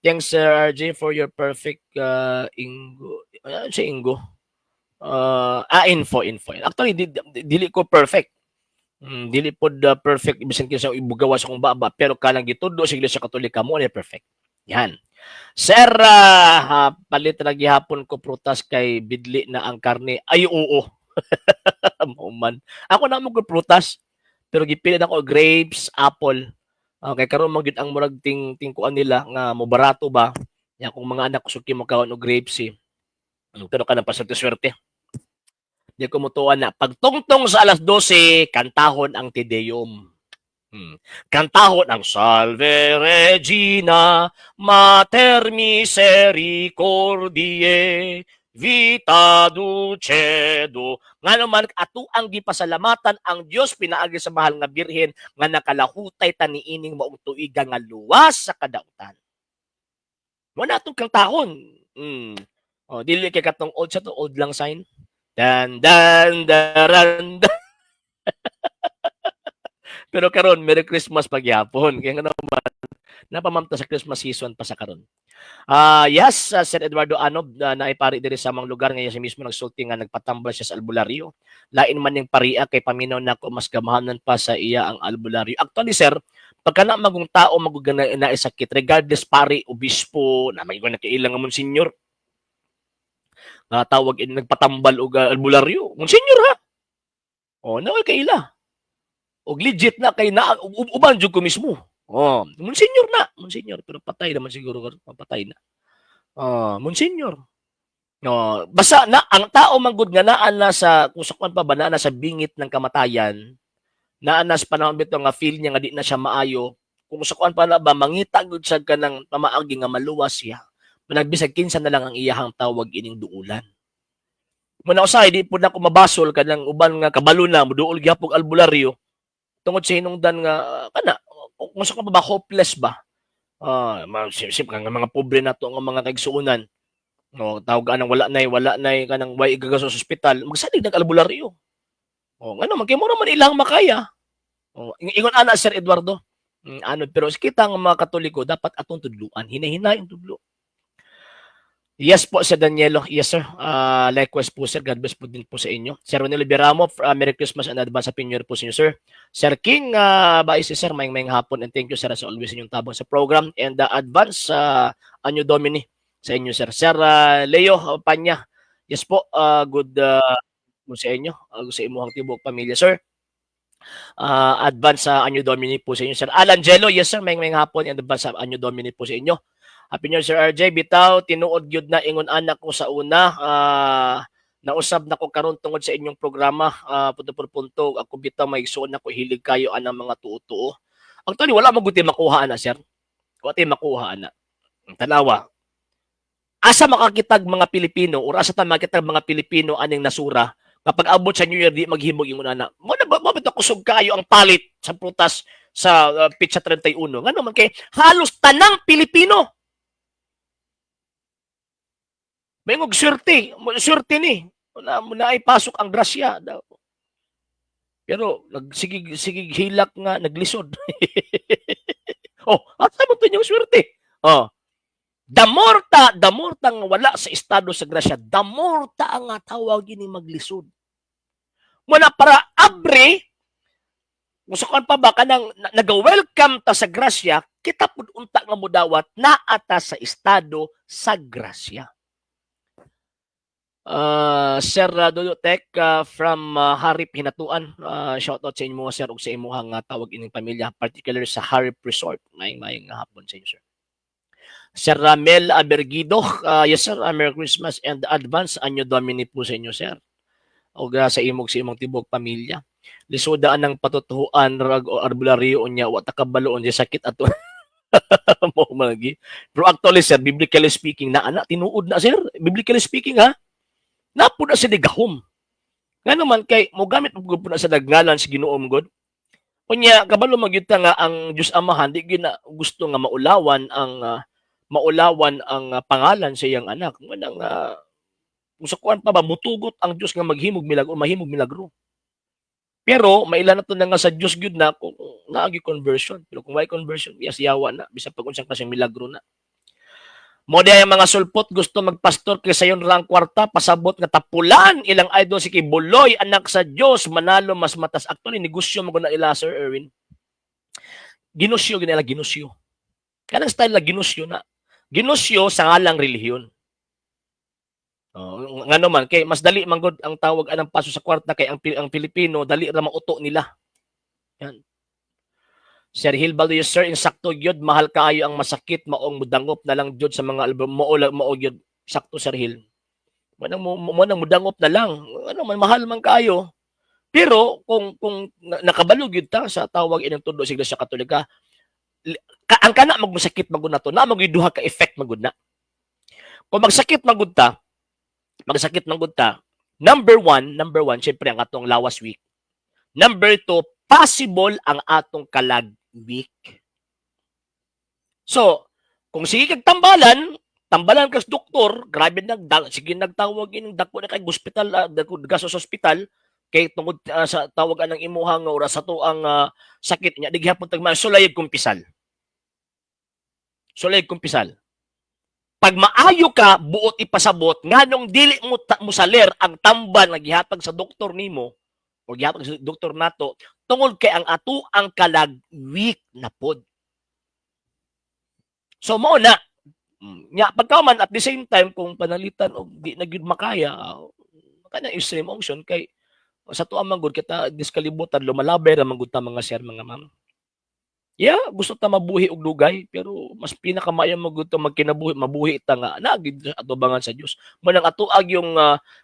Thanks, Sir RJ, for your perfect Ingo. Ano si Ingo? Info, info. Actually, dili ko perfect. Dili pod perfect bisan kinsa ibugawa sa kong baba, pero kanang gitudlo sa Iglesia Katolika mo ni perfect. Yan. Sir, palit ra gihapon ko prutas kay bidli na ang karne. Ay, oo. Mao man. Ako na mo ko prutas pero gipili ako grapes, apple. Okay, karon man gyud ang murag ting tingkuan nila nga mo barato ba. Ya akong mga anak suki mo kaon og grapes eh. Pero kanang paswerte-swerte. Di ko mutuan na pagtungtong sa alas 12, kantahon ang Te Deum. Kantahon ang Salve Regina, Mater Misericordiae, Vita Dulcedo. Ngano man ato ang gipasalamatan ang Dios pinaagi sa mahal nga Birhen nga nakalahutay ta niining maong tuiga nga luwas sa kadautan. Wala atong kantahon. Oh, dili kay katong old sa to, Auld Lang Syne. Dan dan daran dan. Pero karon, Merry Christmas pagyapon. Kaya nga naman napamamta sa Christmas season pa sa karon. Ah, yes, Sir Eduardo Anob na naipari diri sa among lugar ngayon, siya mismo nagsulti nga nagpatambal siya sa albularyo. Lain man ning paria kay paminaw nako, mas gamahanan pa sa iya ang albularyo. Actually, sir, pagka na magong tao magugana na sakit, regardless pari, obispo, na may na kailang nga monsignor nga tawag in nagpatambal og albularyo. Monsignor ha. Oh, na kaila. Og legit na kay na uban jud ko mismo. Oh, monsignor na, monsignor, pero patay naman siguro karon, patay na. Oh, monsignor. Oh, basta na ang tao manggod nga naa na sa kung sa kwan pa ba, naa na sa bingit ng kamatayan, naa na sa panahon bitaw nga feel niya nga di na siya maayo, kung sa kwan pa na ba, mangita gud siya kanang pamaagi nga maluwas siya. Managbisag kinsa na lang ang iyahang tawag ining duulan. Muna usahay di pud nako mabasol kanang uban nga kabalo na moduol gyapon albularyo tungod sa hinungdan nga kana kung sa pa ba, hopeless ba. Ah, uh, sip nga mga pobre nato nga mga kaigsuonan. No, tawag anang wala nay kanang way igagasto sa ospital, magsalig nag albularyo. Oh, ngano man kay mura man ilang makaya. Oh, ingon ana, Sir Eduardo. Ano pero kita nga mga Katoliko dapat atong tudluan, hinay-hinay ang tudlo. Yes po, Sir Danielo. Yes, sir. Likewise po, sir. God bless po din po sa inyo. Sir Ronel Beramo, Merry Christmas and advance Happy New Year po sa inyo, sir. Sir King, bye si sir. May may hapon and thank you, sir, sa always inyong tabang sa program and advance Anno Domini sa inyo, sir. Sir Leo Panya. Yes po, good po sa inyo. Sa imuhang tibok pamilya, sir. Advance sa Anno Domini po sa inyo, sir. Alan Jello, yes sir, may may hapon and advance sa Anno Domini po sa inyo. Happy New Year, Sir RJ. Bitaw, tinuod gyud na ingon anak ko sa una. Nausab na ko karon tungod sa inyong programa. Punto por punto. Ako bitaw may igsuon na ko, hilig kayo anang mga tuo-tuo. Actually, wala maguti makuha ana, sir. Wala tay makuha ana. Tanawa. Asa makakitag mga Pilipino or asa ta makitag mga Pilipino aning nasura kapag abot sa New Year di maghimog ingon ana? Mo na ba mo bitaw kusog kayo ang palit sa prutas sa petsa 31. Ngano man kay halos tanang Pilipino may ngog swerte, swerte ni. Na, na ay pasok ang grasya daw. Pero nagsigig sigig hilak nga naglisod. Oh, asa mo to yung swerte? Oh. The more ta nga wala sa estado sa grasya, the more ta nga tawag ini maglisod. Muna para abre kung sa pa ba kanang nag-welcome ta sa grasya, kita pud unta nga mudawat naa ta sa estado sa grasya. Sir Dodo Tech from Harip Hinatuan. Shout out sa inyo, sir, ug sa imuhang tawag ining pamilya, particular sa Harip Resort. Maayong maayong hapon sa inyo, sir. Sir Ramel Abergido, yes sir, Merry Christmas and advance Anno Domini po sa inyo, sir. O sa imog sa imong tibok pamilya. Lisuda ang patutuan rag o albularyo unya wa ta kabalo unya sakit ato mo magi. Pero actually, sir, biblically speaking na ana tinuod na, sir, biblically speaking ha. Napo na sila gahom. Nga naman kay mo gamit mo po na sa nagngalan sa Ginoo God. Unya kabalo magyud ta nga ang Dios Amahan di gyud na gusto nga maulawan ang pangalan sa iyang anak. Manang kung sa kuan pa ba mutugot ang Dios nga maghimog milagro, mahimog milagro. Pero maila na to na nga sa Dios gyud na kung naagi conversion. Pero kung way conversion, yes, yawa na bisag pag unsang klaseng milagro na. Mo di ang mga sulpot gusto magpastor kay sayon ra ang kwarta, pasabot nga tapulan ilang idol si Quiboloy, anak sa Dios, manalo mas matas. Actually, negosyo mo na ila, Sir Erwin. Ginusyo ginila, ginusyo. Kanang style na ginusyo na. Ginusyo sa ngalang relihiyon. Oh, ngano man kay mas dali man gud ang tawag anang paso sa kwarta kay ang Pilipino dali ra mauto nila. Yan. Sir Hilbaldo, yes sir, insakto gyud, mahal kaayo ang masakit, maong mudangop na lang gyud sa mga album, mao mao gyud sakto, Sir Hil. Manang mo mo nang mudangop na lang. Ano man, mahal man kaayo. Pero kung nakabalo gyud ta sa tawag ining tudlo sa Iglesia Katolika, ang kana magmasakit magud nato na magyud duha ka effect magud na. Kung magsakit magud ta, magsakit magud ta, number one, syempre ang atong lawas weak. Number two, possible ang atong kalag weak. So, kung sige kag tambalan, tambalan kas doktor, grabe nag sige nagtawag ining dako na kay hospital, dako gasto sa ospital kay tungod sa tawag anang imuha nga oras sa tuang sakit niya, di gihapon tagman sulay kumpisal. Sulay kumpisal. Pag maayo ka, buot ipasabot nganong dili mo mosaler ang tambal nga gihatag sa doktor nimo o gihatag sa doktor nato tungod kay ang ato ang kalag weak na pod. So mao na. Nya pagka man at the same time kung panalitan og di na gyud makaya, kanang extreme option kay sa tuwa man gud kita dis kalibutan lumalabay ra man gud ta, mga sir, mga ma'am. Yeah, gusto ta mabuhi og dugay, pero mas pinakamaayo man gud ta magkinabuhi, mabuhi ta nga naa gid sa atubangan sa Dios. Mao nang atoa yung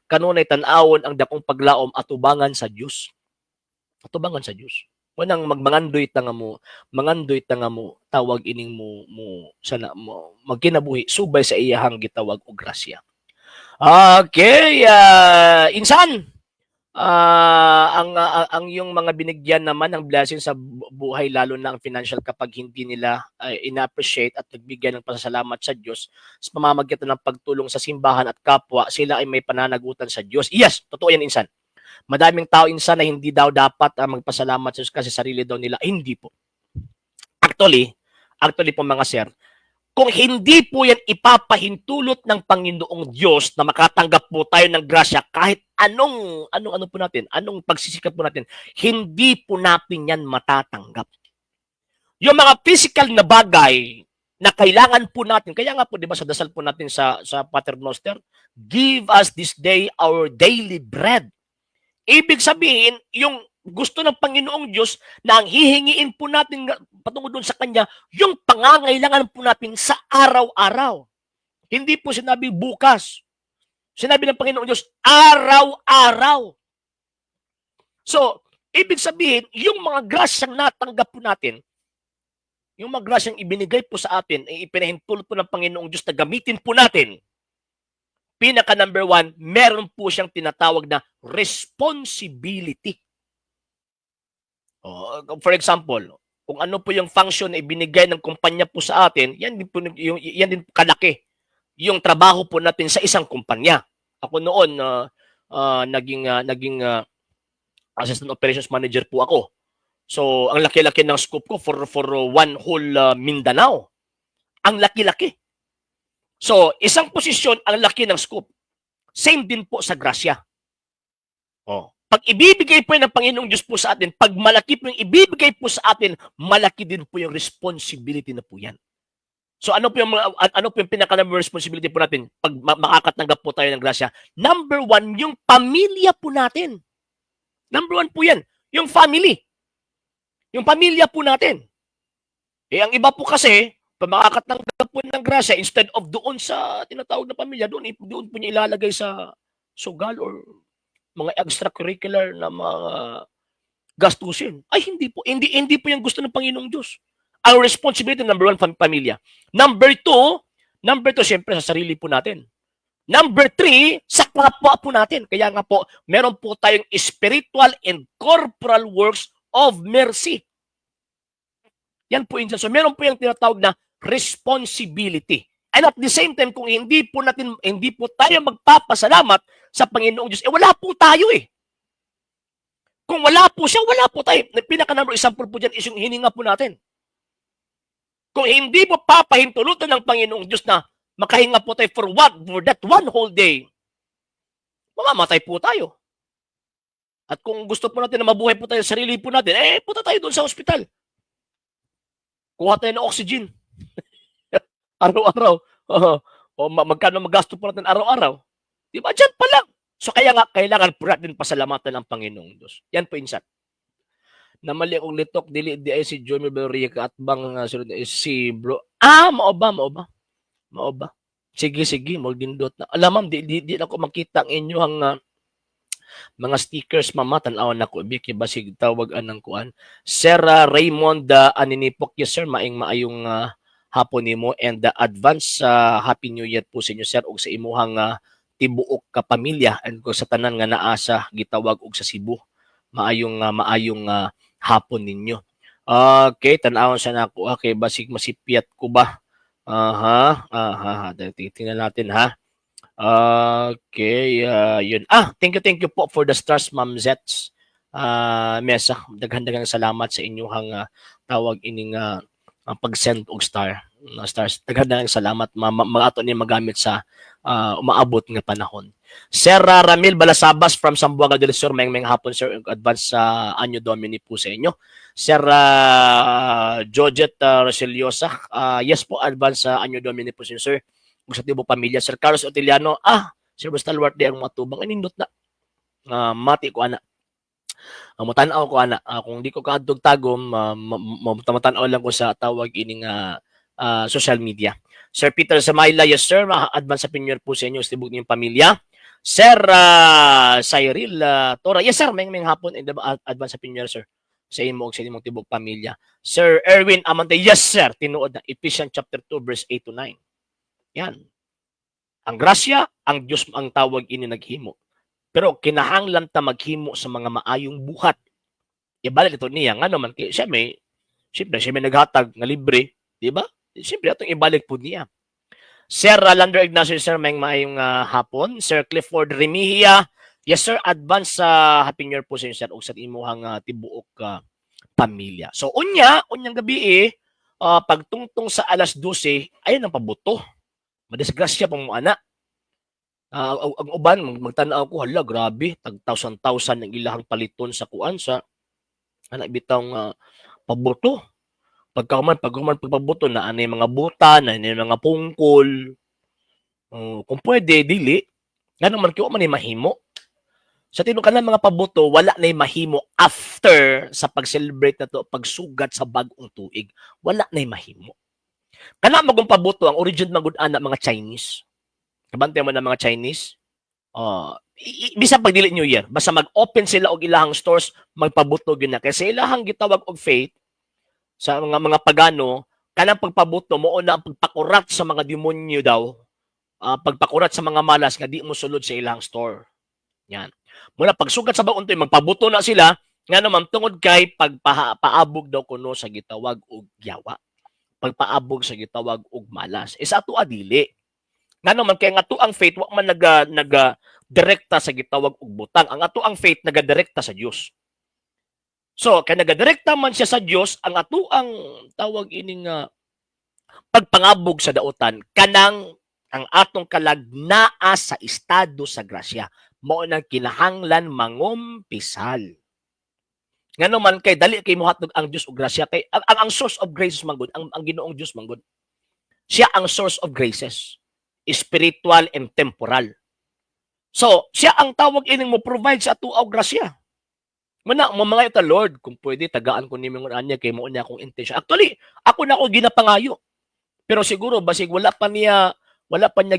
kanunay tan-awon ang dakong paglaom atubangan sa Dios. Atubangan sa Dios. Mao nang magmangandoy ta nga mo, mangandoy ta nga mo tawag ining mo mo sana mo magkinabuhi subay sa iyahang gitawag og grasya. Okay, insan. Ang yung mga binigyan naman ng blessing sa buhay, lalo na ang financial, kapag hindi nila ay ina-appreciate at nagbigay ng pasasalamat sa Diyos sa pamamagitan ng pagtulong sa simbahan at kapwa, sila ay may pananagutan sa Diyos. Yes, totoo yan, insan. Madaming tao, insan, na hindi daw dapat magpasalamat sa Diyos kasi sarili daw nila. Hindi po. Actually po, mga sir, kung hindi po yan ipapahintulot ng Panginoong Diyos na makatanggap po tayo ng grasya kahit anong anong ano po natin, anong pagsisikap po natin, hindi po natin yan matatanggap. Yung mga physical na bagay na kailangan po natin, kaya nga po, 'di ba, sa dasal po natin sa Pater Noster, "Give us this day our daily bread." Ibig sabihin, yung gusto ng Panginoong Diyos na ang hihingiin po natin patungo doon sa Kanya, yung pangangailangan po natin sa araw-araw. Hindi po sinabi bukas. Sinabi ng Panginoong Diyos, araw-araw. So, ibig sabihin, yung mga grasyang natanggap po natin, yung mga grasyang ibinigay po sa atin, ay ipinahintulot po ng Panginoong Diyos na gamitin po natin. Pinaka number one, meron po siyang tinatawag na responsibility. Oh, for example, kung ano po yung function na ibinigay ng kumpanya po sa atin, yan din po yung yan din kalaki yung trabaho po natin sa isang kumpanya. Ako noon naging assistant operations manager po ako. So, ang laki-laki ng scope ko for one whole Mindanao. Ang laki-laki. So, isang posisyon, ang laki ng scope. Same din po sa grasya. Oh. Pag ibibigay po ng Panginoong Diyos po sa atin, pag malaki po yung ibibigay po sa atin, malaki din po yung responsibility na po yan. So ano po yung pinaka number responsibility po natin pag makakatanggap po tayo ng grasya? Number one, yung pamilya po natin. Number one po yan, yung family. Yung pamilya po natin. Eh ang iba po kasi, pag makakatanggap po ng grasya, instead of doon sa tinatawag na pamilya, doon po niya ilalagay sa sugal or mga extracurricular na mga gastusin. Ay, hindi po. Hindi, hindi po yung gusto ng Panginoong Diyos. Ang responsibility, number one, pamilya. Number two, siyempre, sa sarili po natin. Number three, sa kapwa po natin. Kaya nga po, meron po tayong spiritual and corporal works of mercy. Yan po yun. So, meron po yung tinatawag na responsibility. And at the same time, kung hindi po tayo magpapasalamat sa Panginoong Diyos, eh wala po tayo eh. Kung wala po siya, wala po tayo. Pinaka number example po dyan is yung hininga po natin. Kung hindi po papahintulutan ng Panginoong Diyos na makahinga po tayo for what? For that one whole day, mamamatay po tayo. At kung gusto po natin na mabuhay po tayo sa sarili po natin, eh punta tayo doon sa ospital. Kuha tayo ng oxygen. Araw-araw. Oo. O magkano magasto po natin araw-araw. Di ba? Diyan pa lang. So kaya nga, kailangan po natin pasalamatan ang Panginoong Diyos. Yan po, insan. Namali akong litok, dili di ay si Joey Belrica at bang sunod is si bro. Ah, mao ba, mao ba? Mao ba? Sige, sige, magdindot na. Alam, ma'am, di na ako makita ang inyong Mga stickers, mama, tan-aw nako bi kay basig tawag anang kuan. Sir Raymond Aninipok, yes sir, maing maayong hapon nimo and advance Happy New Year po sa inyo, sir, ug sa imuhang tibuok ka pamilya and kung sa tanan nga naa sa gitawag og sa Cebu. Maayong hapon ninyo. Okay, tan-awon sa nako ha, kay basig masipyat ko ba? Aha. Tingnan natin ha. Okay, yun. Ah, thank you po for the stars, Ma'am Zets. Mesa, daghan-daghang salamat sa inyong tawag ining pag-send og star. Stars. Daghan-daghang salamat, ma'am. Mga ato ni magamit sa umaabot nga panahon. Sir Ramil Balasabas from Zamboanga del Sur, may hapon, sir, advance sa Anno Domini po sa inyo. Sir Jojet Roseliosa, yes po, advance sa Anno Domini po sa inyo, sir. Ug sa tibuok pamilya. Sir Carlos Otiliano, Sir Stalwart di ang matubang anindot na. Mati ko ana. Mutanaw ko ana. Kung di ko kaadtog Tagum, matanaw lang ko sa tawag ining social media. Sir Peter Samayla, yes sir, advance Happy New Year po sa inyo, sa tibuok ninyong pamilya. Sir Cyril Tora, yes sir, may hapon and advance Happy New Year, sir, sa imo ug sa imong tibuok pamilya. Sir Erwin Amante, yes sir, tinuod na Ephesians chapter 2 verse 8 to 9. Yan. Ang grasya, ang Dios ang tawag ini naghimo. Pero kinahanglan ta maghimo sa mga maayong buhat. Ibalik ito niya ngano man kay siya may siyempre siya may naghatag nga libre, di ba? Siyempre atong ibalik pud niya. Sir Lander Ignacio, sir, may maayong hapon. Sir Clifford Remihia, yes sir, advance sa Happy New Year po sa inyo, sir, ug sa imuhang tibuok pamilya. So unya, unyang gabi eh, pagtungtong sa alas 12, ayun ang pabuto. Madisgrasya pa mo ana. Ang uban magtan-aw ko, hala grabe, tag thousand thousand ang ilahang paliton sa kuan sa ana bitawng pabuto. Pagkahuman pagpabuto na anay mga buta, na anay mga pungkol. Kung pwede dili, ngano man kay wa man ni mahimo. Sa tinuod kanang mga pabuto wala nay mahimo after sa pag-celebrate nato pagsugat sa bag-ong tuig. Wala nay mahimo. Kana magong pabuto ang origin man gud ana mga Chinese. Kabantay mo na mga Chinese. Bisan pag dili New Year, basta mag-open sila og ilahang stores, magpabuto gyud na. Kay sa ilahang gitawag og faith sa mga pagano, kanang pagpabuto mao na ang pagpakurat sa mga demonyo daw, pagpakurat sa mga malas nga di mo sulod sa ilang store. Yan. Muna pagsugat sa bag-ong tuig magpabuto na sila ngano man tungod kay pagpaabog daw kuno sa gitawag og yawa. Pagpaabog sa gitawag og malas. E sa ato dili. Ngano man kay ang ato ang faith wa man naga direkta sa gitawag og butang. Ang ato ang faith nagadirekta sa Dios. So, kay nagadirekta man siya sa Dios, ang ato ang tawag ining pagpangabog sa dautan kanang ang atong kalag naa sa estado sa grasya. Mao nang kinahanglan mangumpisal. Ngano man kay dali kay mohatag ang Dios og grasya kay ang source of grace man gud ang Ginoong Dios man gud. Siya ang source of graces, spiritual and temporal. So, siya ang tawag ining mo provide sa ato og grasya. Muna mo mga ita, "Lord, kung pwede tagaan ko nimo anya kay mao niya akong intention." Actually, ako na ako ginapangayo. Pero siguro basig wala pa niya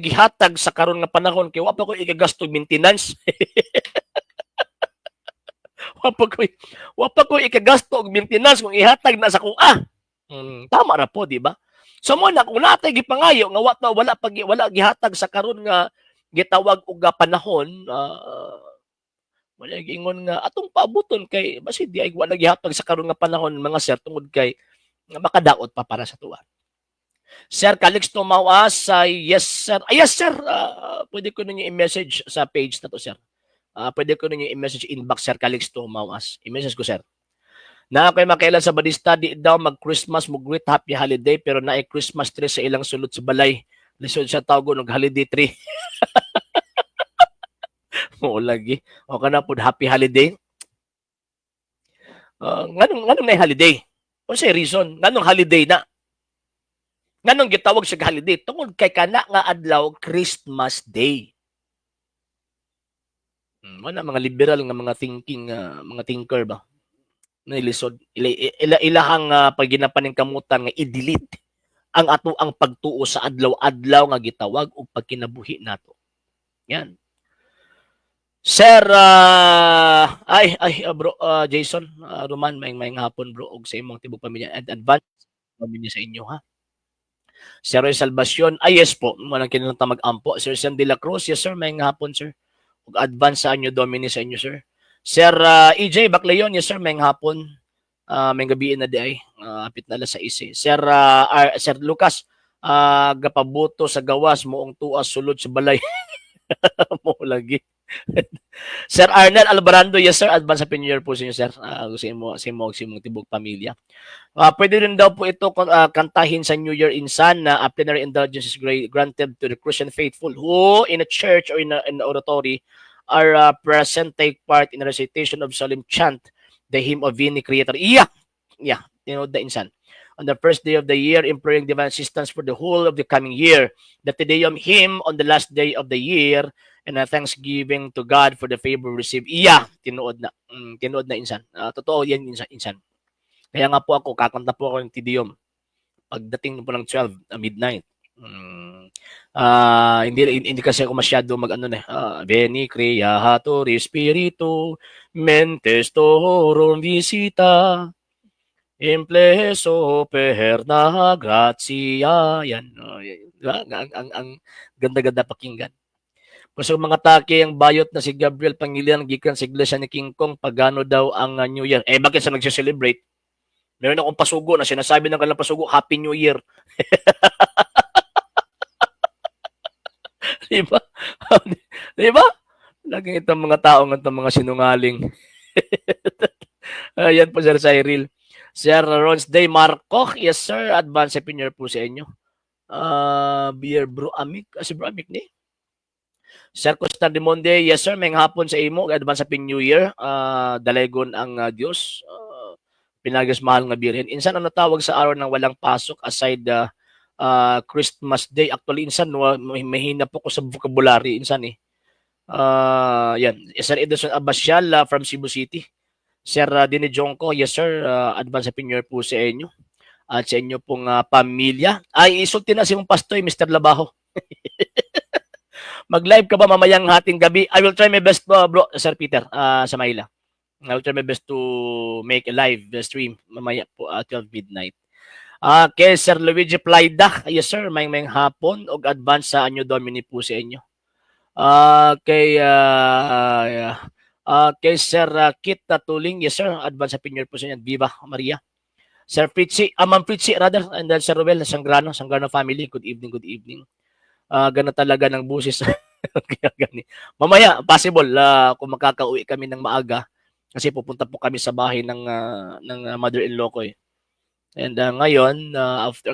gihatag sa karon nga panahon kay wa pa ko ikagasto maintenance. Wa pa ko ikagasto og maintenance kung ihatag na sa kuha. Tama ra po, di ba? So mo na kung natay gipangayo nga wa pa wala pa wala gihatag sa karon nga gitawag og panahon, wala giingon nga atong paabuton kay basi di ay wala gihatag sa karon nga panahon, mga sir, tungod kay nga makadaot pa para sa tuwa. Sir Calixto Mawas, yes sir. Ah, yes sir, pwede ko ninyo i-message sa page na to, sir. Pwede ko ninyo i-message inbox, Sir Calixto Mawas. I-message ko, sir. Na ako'y makailan sa Badista, di daw mag-Christmas, mo-greet happy holiday, pero naay Christmas tree sa ilang sulod sa balay. Lisod siya tawgon og holiday tree. Mo lagi. O kana pud happy holiday. Nganong naay holiday? Unsay reason? Nganong holiday na? Nganong gitawag siya holiday? Tungod kay kana nga adlaw Christmas Day. Wala mga liberal nga mga thinking, mga thinker ba? Nilisod ila, ila ilahang pagginapaningkamutan nga i-delete ang ato ang pagtuo sa adlaw-adlaw nga gitawag og pagkinabuhi nato. Yan. Sir, ay, ay, bro, Jason, Roman, maayong maayong hapon, bro, og sa imong tibok pamilya and advance pamilya sa inyo, ha. Sir Roy Salvacion, ay yes po, walang kinahanglan ta mag-ampo. Sir Sam de la Cruz, yes sir, maayong hapon, sir. Ug advance sa Anno Domini sa inyo, sir. Sir EJ Baclayon, yes sir, maayong hapon. Maayong gabi na diay, hapit na alas 6 eh. Sir Lucas, gapabuto sa gawas moong tuas sulod sa balay. Mo lagi. Sir Arnel Alvarando, yes sir, advance Happy New Year po sa inyo, sir. Sa imo, sa imong tibok pamilya. Pwede rin daw po ito kantahin sa New Year insan na a plenary indulgence is granted to the Christian faithful who in a church or in an oratory are present, take part in a recitation of solemn chant, the hymn of Veni Creator. Yeah, tinuod na, insan. On the first day of the year, imploring divine assistance for the whole of the coming year. The Te Deum hymn on the last day of the year and a thanksgiving to God for the favor received. Iya, tinuod na. Tinuod na, insan. Totoo yan, insan, insan. Kaya nga po ako, kakanta po ako ng Te Deum pagdating po ng 12 midnight. Hindi hindi kasi ako masyado mag-ano na. Veni Creator Spiritus, mentes tuorum visita, implesso perna gratia. Yan. Oh, yan. Diba? Ang ganda-ganda pakinggan. Kusog mga taki ang bayot na si Gabriel Pangilinan gikan sa Iglesia ni King Kong, pagano daw ang New Year. Eh bakit sa nagse-celebrate? Meron akong pasugo na sinasabi ng kanilang pasugo, "Happy New Year." Di ba? Di ba? Laging itong mga taong itong mga sinungaling. Ayan po, Sir Cyril. Sir Rons Day Marco, yes sir, advance Happy New Year po sa inyo. Beer Bro Amik, si Bro Amik ni. Sir Costa de Monde, yes sir, maayong hapon sa imo, advance Happy New Year. Dalaygon ang Dios. Pinagas mahal nga birhen. Insan, ano tawag sa araw ng walang pasok aside the Christmas Day? Actually, insan, no, mahina po ko sa vocabulary, insan eh. Yan. Sir Edison Abasyal from Cebu City. Sir Dini Jonko, yes sir, advance Happy New Year po sa inyo at sa inyo pong pamilya. Ay, isulti na si mong pastoy, Mr. Labaho. Mag-live ka ba mamayang hating gabi? I will try my best, bro, Sir Peter, sa Maynila. I will try my best to make a live stream mamaya po at 12 midnight. Okay, Sir Luigi Plaida. Yes, sir. Maayong maayong hapon og advance sa Anno Domini po sa inyo. Okay, Sir Kit Tuling. Yes, sir. Advance Happy New Year po sa inyo. Viva Maria. Sir Fritzy, Ma'am Fritzy rather, and then Sir Ruel Sangrano, Sangrano family. Good evening, good evening. Gana talaga ng busis. Kaya gani. Mamaya, possible kung makakauwi kami ng maaga kasi pupunta po kami sa bahay ng mother-in-law ko eh. And ngayon, after,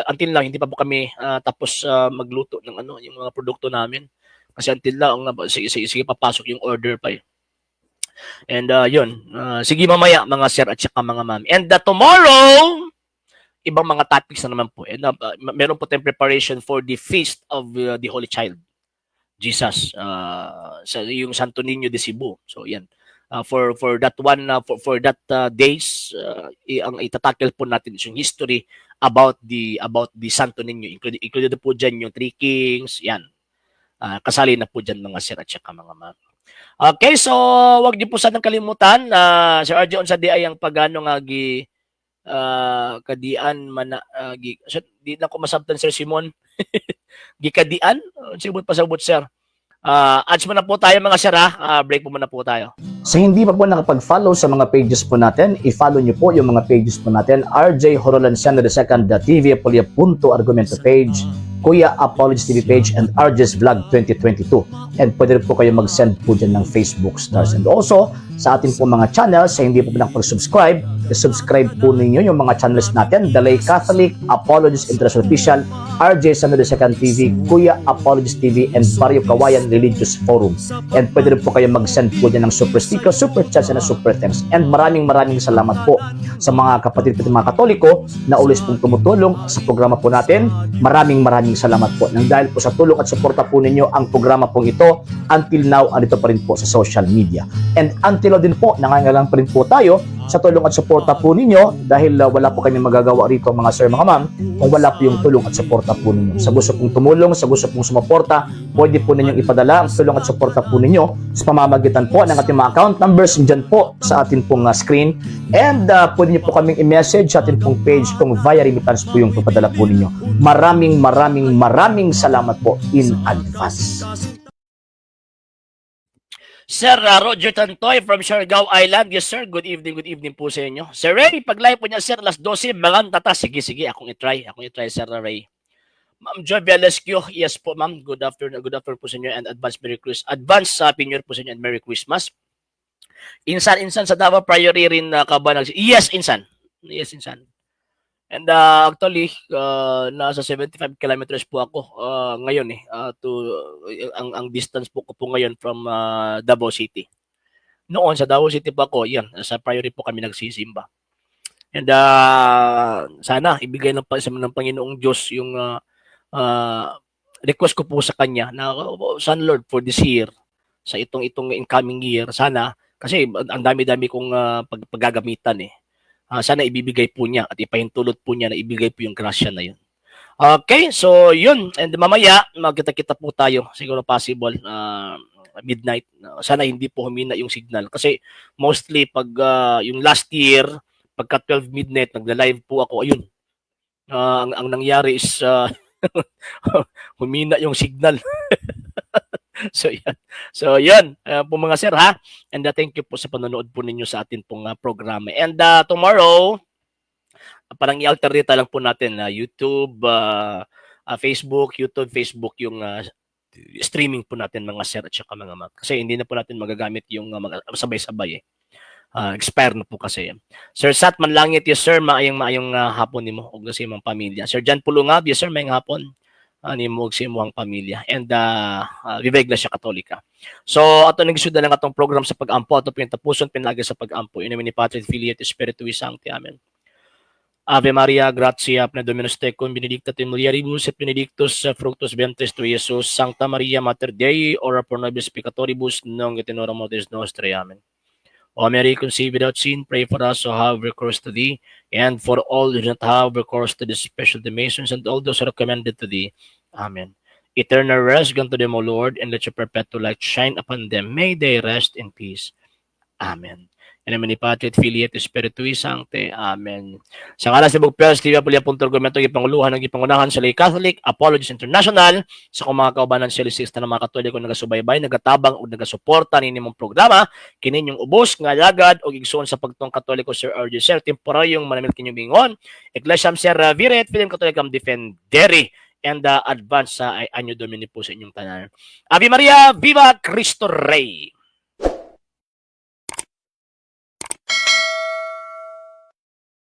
until now, hindi pa po kami tapos magluto ng ano, yung mga produkto namin. Kasi until now, sige, sige, sige, papasok yung order pa eh. And yun, sige mamaya, mga sir at saka mga ma'am. And tomorrow, ibang mga topics na naman po. And meron po tayong preparation for the Feast of the Holy Child, Jesus, sa yung Santo Niño de Cebu. So yan. For that one for that days, ang ita-tackle po natin is yung history about the Santo Niño, included po diyan yung Three Kings yan. Kasali na po diyan, mga sir at saka mga ma'am. Okay, so wag niyo po sanang kalimutan na Sir RJ, unsa diay ang pagano nga gi kadian man gi, so, di na ko masabtan, Sir Simon. Gikadian unsa ibot pasabot, sir? Ads muna po tayo, mga sir, ha. Break po muna po tayo. Sa hindi pa po nakapag-follow sa mga pages po natin, i-follow niyo po yung mga pages po natin. RJ Horolanciano II, the TV Apolia Punto Argumento page, Kuya Apologies TV page, and RJ's Vlog 2022. And pwede rin po kayo mag-send po dyan ng Facebook stars. And also, sa ating po mga channels, sa hindi po nakapag-subscribe, i-subscribe po ninyo yung mga channels natin, The Lay Catholic, Apologies International Official, RJ Samuel II TV, Kuya Apologies TV, and Barrio Kawayan Religious Forum. And pwede rin po kayo mag-send po dyan ng super sticker, super chats, and super thanks. And maraming maraming salamat po sa mga kapatid po mga Katoliko na always pong tumutulong sa programa po natin. Maraming maraming salamat po. Nang dahil po sa tulong at suporta po ninyo ang programa pong ito, until now, andito pa rin po sa social media. And until Until din po, nangangailangan pa rin po tayo sa tulong at suporta po ninyo dahil wala po kami magagawa rito, mga sir, mga ma'am, kung wala po yung tulong at suporta po ninyo. Sa gusto pong tumulong, sa gusto pong sumuporta, pwede po ninyong ipadala ang tulong at suporta po ninyo sa pamamagitan po ng ating mga account numbers dyan po sa atin pong screen. And pwede niyo po kaming i-message sa atin pong page kung via remittance po yung papadala po ninyo. Maraming maraming maraming salamat po in advance. Sir Roger Tantoy from Siargao Island. Yes, sir. Good evening po sa inyo. Sir Ray, pag-live po niya, sir, alas 12, mga tata. Sige, sige, akong i-try. Akong i-try, Sir Ray. Ma'am Joy Velasquez, yes po, ma'am. Good afternoon po sa inyo and advance Merry Christmas. Advance sa Happy New Year po sa inyo and Merry Christmas. Insan, insan sa Davao Priory rin ka ba? Yes, insan. Yes, insan. And actually, nasa 75 kilometers po ako ngayon eh. To ang distance po ko po ngayon from Davao City. Noon sa Davao City po ako, yan, sa Priory po kami nagsisimba. And sana ibigay ng Panginoong Diyos yung request ko po sa kanya na oh, sana Lord, for this year, sa itong incoming year, sana kasi ang dami-dami kong paggagamitan eh. Sana ibibigay po niya at ipahintulot po niya na ibigay po yung grasya na yun. Okay, so yun. And mamaya, magkita-kita po tayo. Siguro possible, midnight. Sana hindi po humina yung signal. Kasi mostly pag yung last year, pagka 12 midnight, nagla-live po ako. Ayun. Ang nangyari is humina yung signal. So yan. So yan po, mga sir, ha. And thank you po sa panonood po ninyo sa atin pong programa. And tomorrow, parang i-alternate lang po natin na YouTube, Facebook, YouTube, Facebook yung streaming po natin, mga sir at saka mga ma'am. Kasi hindi na po natin magagamit yung mga sabay-sabay eh. Expire na po kasi yan. Sir Sat Manlangit, yes sir, maayong maayong hapon nimo ug sa imong pamilya. Sir John Pulungab, yes sir, maayong hapon nimo ug sa imong pamilya. And Viva Iglesia Katolika. So ato nang gisudan lang atong program sa pag-ampo, ato pintapuson pinaagi sa pag-ampo. In nomine Patris Filii et Spiritui Sancti. Amen. Ave Maria, gratia plena Dominus tecum, benedicta tu in mulieribus et benedictus fructus ventris tui, Iesus. Sancta Maria, Mater Dei, ora pro nobis peccatoribus, nunc et in hora mortis nostrae. Amen. O Mary, conceived without sin, pray for us who have recourse to thee, and for all who do not have recourse to thee, especially the Masons and all those who are recommended to thee. Amen. Eternal rest grant to them, O Lord, and let your perpetual light shine upon them. May they rest in peace. Amen. In nomine Patris et Filii et Spiritui Sancti. Amen. Sa ngalan sa Bugpers, TV Apulia punto argumento, gipanguluhan ng gipangunahan sa Lay Catholic Apologists International, sa akong mga kaubanan sa LCS na mga Katoliko nagasubaybay, nagatabang ug nagasuporta nini mong programa, kini inyong ubos nga alagad og igsoon sa pagtuong Katoliko, Sir RJ Sir, temporaryong manamit kinyong bingon, Ecclesiam Servire et Fidem Catholicam Defendere, and advance sa ay Anno Domini po sa inyong tanan. Ave Maria, Viva Cristo Rey!